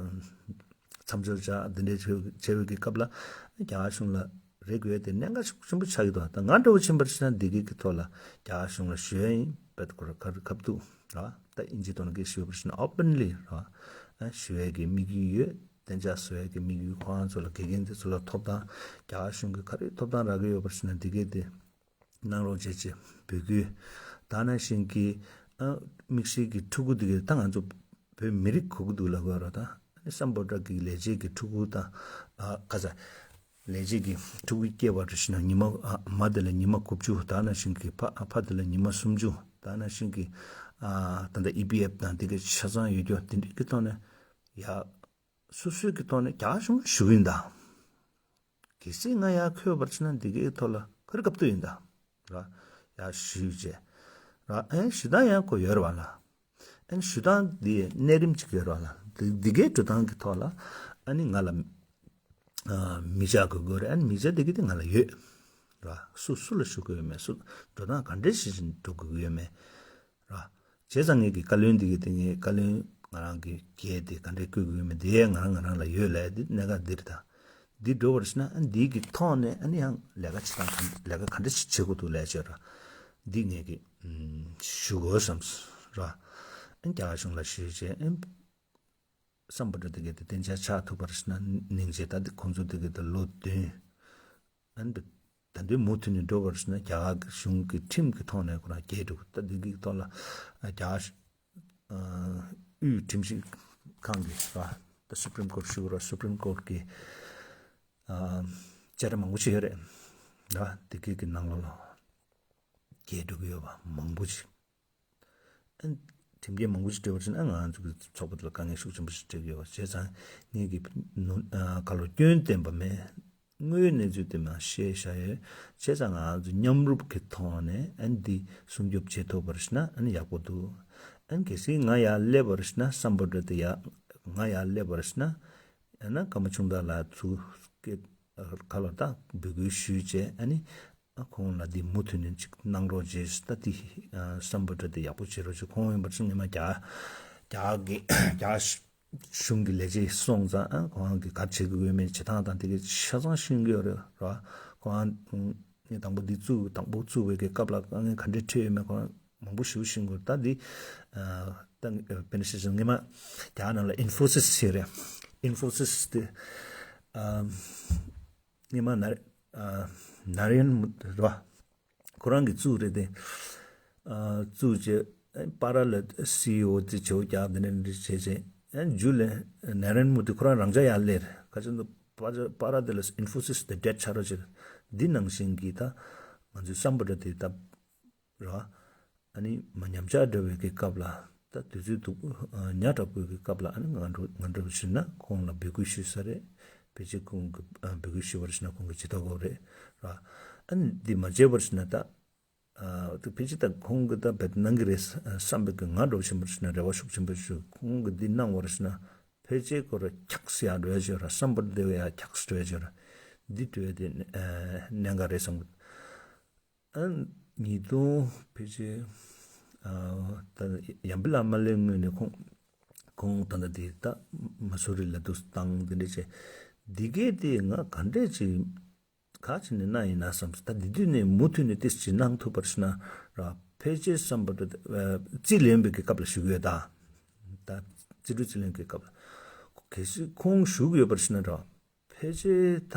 མཚམས་སྦྱོར་བྱ་འདི་འདྲའི་བྱེད་བྱེད་འོས་ཀྱི་སྐབས་ལ་རྒྱ་གར་གཞུང་ལ་རེ་དགོས་དེ་གནད་འགག་ཤུགས་ཆེན་པོ་ཆགས་ཀྱི་འདུག་ད་ང་འདྲ་བོ་ཕྱིན་པར་བྱས་ན་འདི་གའི་གི་ཐོག་ལ་རྒྱ་གར་གཞུང་ལ་ཞུ་ཡ་ཡིན། བད་ཁོ་ར་ཁ་ཁབ་ཏུ་ར། ད་ཨིན་ཇི་ཐོག་ནས་གི་ཞུས་པར་བྱས་ན་ཨོ་པན་ལི་ར། ཞུ་ཡ་གི་དམིགས་ཡུལ་ཡོད། གཏན་འཇགས་བཟོ་ཡ་གི་དམིགས་ཡུལ། ཁོ་རང་ཚོ་ལ་དགེ་རྒན་དེ་ཚོ་ལ་ཐོབ་ཐང་། རྒྱ་གར་གཞུང་གི་ག་རེ་ཐོབ་ཐང་རག་གི་ཡོད་པར་བྱས་ན་འདི་གའི་དེ་གནང་རོགས་བྱེད་ཅེས་འབོད་སྐུལ། ད་ནང་བཞིན་གྱི་ཨ་དམིགས་བསལ་གྱི་ཕྲུ་གུ་འདི་གའི་ད་ང་ཚོ་བོད་མི་རིགས་གོ་གི་འདུག་ལབ་དགོས་ར། ད་ཨ་ནི་སམ་བྷོ་ཊ་གི་ལས་བྱེད་ཀྱི་ཕྲུ་གུ་དང་ཨ་ག་ས་ལས་བྱེད་ཀྱི་ཕྲུ་གུ་སྐྱེས་པ་རེ་ཞིག་ན་ཉི་མ་ཨ་མ་དེ་ལ་ཉི་མ་དགུ་བཅུ། ད་ནང་བཞིན་གྱི་ཕ་ཨ་ཕ་དེ་ལ་ཉི་མ་སུམ་ཅུ། ད་ནང་བཞིན་གྱི་ཨ་ད་ལྟ་ཨི་པི་ཨེཕ་དང་དེ་གའི་ཆ་ཚང་ཡོད་རྒྱུ་དེ་འདྲའི་གི་ཐོག་ནས་ཡ། སོ་སོའི་གི་ཐོག་ནས་རྒྱ་གཞུང་ཞུ་གི་ཡིན་ད། གལ་སྲིད་ང་ཡར་འཁོད་པར་བྱས་ན་འདི་གའི་ཐོག་ལ་ག་རེ་སྐབས་ཐོག་ཡིན་ད། ར། ཡར་ཞུས་བྱས། ར། ཨེ་ཞུ་སྟངས་ཡང་ཁོ་ཡོད་རེད་བ་ལ། ཨེ་ཞུ་སྟངས་འདི་གནས་རིམ་གཅིག་ཡོད་རེད་བ་ལ། འདི་འདི་གའི་འགྲོ་སྟངས་ཀྱི་ཐོག་ལ་ཨ་ནི་ང་ལ་ཨ་མི་ཆ་དགོས་དགོས་རེད། ཨ་ནི་མི་ཆ་འདི་གི་དེ་ང་ལ་ཡོད། ར། སུ་སུ་ལ་ཞུ་དགོས་ཡོད་མེད། སུ་འགྲོ་སྟངས་ག་འདྲས་ཞིག་འགྲོ་དགོས་ཀྱི་ཡོད་མེད། ར། བྱས་ཙང་ངེད་ཀྱི་བཀའ་བློན་འདི་གི་དེ་ངའི་བཀའ་བློན་ང་རང་གི་སྐད་དེ་ག་འདྲས་བཀོད་དགོས་མིན་དེ་ང་རང་ང་རང་ལ་ཡོད་ལབ་ཡ་འདི་གནད་འགག་འདི་རེད་ད། འདི་འགྲོ་བར་ཞིག་ན་ཨ་འདི་གི་ཐོག་ནས་ཨ་ནི་ཡང་ལས་ཀ་བྱེད་སྟངས་ག་ལས་ཀ་ག་འདྲས་ཞིག་བྱེད་དགོས་འདུག་ལབ་བྱས་ར། འདི་ངེད་ཀྱི་ཨམ་ཞུ་དགོས་བསམས་ར། ཨ་རྒྱ་གར་གཞུང་ལ་ཞུས་བྱས་ཨ་སམ་བྷོ་ཊ་དེ་གའི་དེ་གཏན་འཇགས་ཆགས་ཐུབ་པར་ཞིག་ན་སྙིང་རྗེ། ད་འདི་ཁོང་ཚོ་དེ་གའི་དེ་ལོ་བདུན། ཨ་ནི་ད་དུང་མུ་མཐུད་ནས་འགྲོ་བར་ཞུ་ན་རྒྱ་གར་གཞུང་གི་ཁྲིམས་ཀྱི་ཐོག་ནས་ཁོ་རང་རྒྱལ་འགྲོ་གི། ད་འདི་གི་ཐོག་ལ་རྒྱ་གར་དབུས་ཁྲིམས་ཞིབ་ཁང་གི་ར། ད་སུ་པྲིམ་ཀོར་ཞུ་ར། སུ་པྲིམ་ཀོར་གི་བཅད་ཁྲ་མང་པོ་ཞིག་ཡོད་རེད་ར། འདི་གི་གི་ནང་ལོགས་ལ་རྒྱལ་འགྲོ་གི་ཡོད་པ་མང་པོ་ཞིག་ཨ་ཁྲིམས་འགལ་མང་པོ་ཞིག་འགྲོ་བ་ཞིག་ན་ང་ཚོ་གི་ཚོགས་པ་དེ་ལ་དཀའ་ངལ་ཤུགས་ཆེན་པོ་ཞིག་འཕྲད་ཀྱི་ཡོད་པ། བྱས་ཙང་ངེད་ཀྱི་ནུ་ཨ་ཁ་ལོ་སྐྱོན་བསྟན་པ་མེད། དངོས་ཡོད་གནས་ཚུལ་དེ་མར་བཤད་བཞག་ཡོད། བྱས་ཙང་ང་ཚོ་མཉམ་རུབ་ཀྱི་ཐོག་ནས་ཨ་ནི་འདི་སྲུང་སྐྱོབ་བྱེད་ཐུབ་པ་ཞིག་ན་ཨ་ནི་ཡག་པོ་འདུག་ཨ་ནི་གལ་སྲིད་ང་ཡར་སླེབས་པ་ཞིག་ན་སམ་བྷོ་ཊ་དེ་ཡ་ང་ཡར་སླེབས་པ་ཞིག་ན་ཨ་ན་ཀརྨ་ཆུང་བདག་ལགས་ཚུར་སྐད་ཁ་ལོ་ད་འབོད་སྐུལ་ཞུས་བྱས་ཨ་ནི། ཨ་ཁོང་ལ་འདི་མུ་མཐུད་ནས་ཅིག་གནང་རོགས་བྱས། ད་འདི་ཨ་སམ་བྷོ་ཊ་འདི་ཡག་པོ་བྱེད་རོགས་བྱེད། ཁོང་ཡིན་པར་སོང་ཉི་མ་རྒྱ་རྒྱ་གི་རྒྱ་གཞུང་གི་ལས་བྱེད་སོང་ཙང་ཨ་ཁོང་གི་ག་རེ་བྱེད་དགོས་ཡོད་མེད་བྱེད་སྟངས་དང་དེ་གའི་ཆ་ཚང་ཤེས་ཀྱི་ཡོད་རེད་ར། ཁོང་ངས་དང་པོ་འདི་བཙུགས་དང་པོ་བཙུགས་པའི་གི་སྐབས་ལ་དཀའ་ངལ་ག་འདྲས་འཕྲད་ཡོད་མེད་ཁོང་མང་པོ་ཞེ་པོ་ཤེས་ཀྱི་ཡོད། ད་འདི་ཨ་ད་དཔེར་ན་བཤད་ཙང་ཉི་མ་རྒྱ་ནང་ལ་ཨིན་ཕོ་སིས་ཟེར་རེད། ཨིན་ཕོ་སིས་དེ་ཨ། སྔོན་མ་ན་ཨ་ན་རེན་མུ་རེད་བ། ཁོ་རང་གིས་བཙུགས་རེད་དེ། ཨ་བཙུགས་རྗེས་ཨ་པ་ར་ལ་སི་ཨི་ཨོ་དེ་བྱེད་རྒྱག་དེ་འདྲ་འདྲ་བྱས་རྗེས་ཨ་མཇུག་ལ་ན་རེན་མུ་དེ་ཁོ་རང་རང་འཇགས་ཡར་སླེབས་རེད། ཁ་ཆེ་ན་པ་ར་པ་ར་དེ་ལ་ཨིན་ཕོ་སིས་དེ་འདྲེད་ཆ་རོགས་བྱེད། འདི་ནང་བཞིན་གྱི་ད་ང་ཚོའི་སམ་བྷོ་ཊ་དེ་ད། ར། ཨ་ནི་མ་ཉམས་ཆག་འགྲོ་བའི་གི་སྐབས་ལ་ད་དུས་ཚོད་སྡུག་ཉག་ཕྲ་པོའི་གི་སྐབས་ལ་ཨ་ནི་ང་འགྲོ་ང་འགྲོ་བཞིན་ན་ཁོང་ལ་འབོད་སྐུལ་ཞུས་ས་རེད། ཕལ་ཆེར་ཁོང་གི་འབོད་སྐུལ་ཞུས་པར་ཞིག་ན་ཁོང་གི་ཇུས་གཏོགས་དགོས་རེད་ར། ཨ་ནི་འདི་མ་བྱས་པར་ཞིག་ན་ད་ད་ཕལ་ཆེར་ད་ཁོང་གི་ད་བེད་གནང་གི་རེད་བསམ་པའི་གི་ང་འགྲོ་བཞིན་པར་ཞིག་ན་རེ་བ་ཤུགས་ཆེན་པོ་ཞུ། ཁོང་གི་འདི་གནང་བར་ཞིག་ན་ཕལ་ཆེར་ཁོ་ར་འཁྱགས་སེ་ཡར་འགྲོ་ཡ་ཅིག་ཡོད་ར། སམ་བྷོ་ཊ་དེ་བས་ཡར་འཁྱགས་སེ་འགྲོ་ཡ་ཅིག་ཡོད་ར། འདི་འགྲོ་ཡ་དེ་གནད་འགག་རེད་བསམ་གི། ཨ་ཉིས་སྟོང་ཕལ་ཆེར་ཨ་ད་ཡང་བི་ལ་མ་སླེབས་སྔོན་ནས་ཁོང་ཁོང་ད་ལྟ་དེ་ད་མ་སུ་རི་ལ་འདུག་སྟངས་དེ་འདྲ་བྱས། འདི་གས་དེ་ང་ག་འདྲས་ཅིག་ག་ཅིག་ནས་གནང་ཡིན་ན་བསམ། ད་འདི་དུས་ནས་མུ་མཐུད་ནས་ཏིས་ཅིག་གནང་ཐུབ་པར་ཞིག་ན་ར། ཕལ་ཆེར་བསམ་པ་ད་རྩིས་ལེན་པའི་གི་སྐབས་ལ་ཞུ་གི་ཡོད་ད། ད་རྩིས་སྤྲོད་རྩིས་ལེན་གི་སྐབས་ལ་གལ་སྲིད་ཁོང་ཞུ་གི་ཡོད་པར་ཞིག་ན་ར། ཕལ་ཆེར་ད་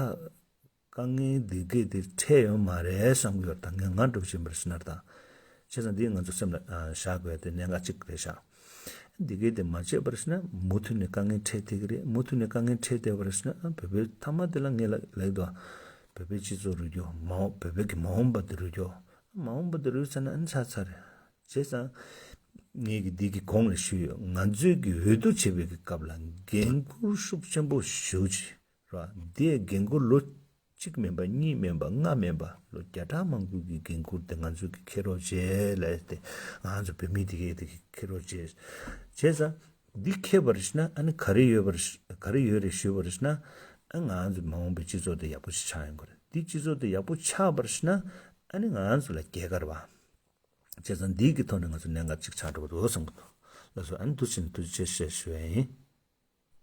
དཀའ་ངལ་འདི་གས་དེ་འཕྲད་ཡོད་མ་རེད་བསམ་གྱི་ཡོད། ད་ངས་ང་སྒྲུབ་བཞིན་པར་ཕྱིན་ན་ད། བྱས་ཙང་འདི་ང་ཚོ་སེམས་ལ་ཨ་བཞག་དགོས་དེ་གནད་འགག་གཅིག་རེད་ཤག་འདི་གས་དེ་མ་བྱས་པར་ཕྱིན་ན་མུ་མཐུད་ནས་དཀའ་ངལ་འཕྲད་བསྡད་ཀྱི་རེད། མུ་མཐུད་ནས་དཀའ་ངལ་འཕྲད་བསྡད་པར་ཕྱིན་ན་ཨ་བོད་པའི་མཐའ་མ་དེ་ལ་ངས་ལ་ལབ་ཀྱི་འདུག་བོད་པའི་སྤྱི་ཚོགས་རུལ་རྒྱུ་མ་འོངས་བོད་པའི་གི་མ་འོངས་པ་དེ་རུལ་རྒྱུ་ མ་འོངས་པ་དེ་རུ་ཚར་ན་ཨ་ནི་ཚར་ཚར་རེད། བྱས་ཙང་། ངས་ཀྱི་འདི་གི་གོང་ལ་ཞུས་ཡོད། ང་ཚོས་ཀྱི་འོས་བསྡུ་བྱེད་པའི་གི་སྐབས་ལ་འགན་ཁུར་ཤུགས་ཆེན་པོ་ཞེ་པོ་ཅིག་རེད་བ། འདི་འགན་ཁུར་ལོ་གཅིག་མིན་པ་གཉིས་མིན་པ་ལྔ་མིན་པ་ལོ་བརྒྱ་ཕྲག་མང་པོའི་གི་འགན་ཁུར་དེ་ང་ཚོས་ཀྱི་འཁྱེར་རོགས་བྱེད་ལབ་སྟེ། ང་ཚོ་བོད་མི་དེ་གས་དེ་གི་འཁྱེར་རོགས་བྱེད། བྱས་ཙང་། འདི་འཁྱེར་བ་རེད་ན་ཨ་ནི་ག་རེ་ཡོད་པ་རེད། ག་རེ་ཡོད་རེད་ཞུས་པ་རེད་ན། ཨ་ང་ཚོ་མ་འོངས་པའི་སྤྱི་ཚོགས་དེ་ཡག་པོ་ཞིག་ཆགས་ཡོང་གི་རེད། འདི་སྤྱི་ཚོགས་དེ་ཡག་པོ་ཆགས་པ་རེད་ན་ཨ་ནི་ང་ཚོ་ལ་རྒྱལ་ཁ་རེད་བ། བྱས་ཙང་འདི་གི་ཐོག་ནས་ང་ཚོ་གནད་འགག་ཅིག་ཆགས་འགྲོ་གི་འདུག་བསམ་གི་འདུག་ལགས་སོ། ཨ་ནི་འདུག་བྱས་ནས་ཐུགས་རྗེ་ཆེ་ཞུ་ཡ་ཡིན།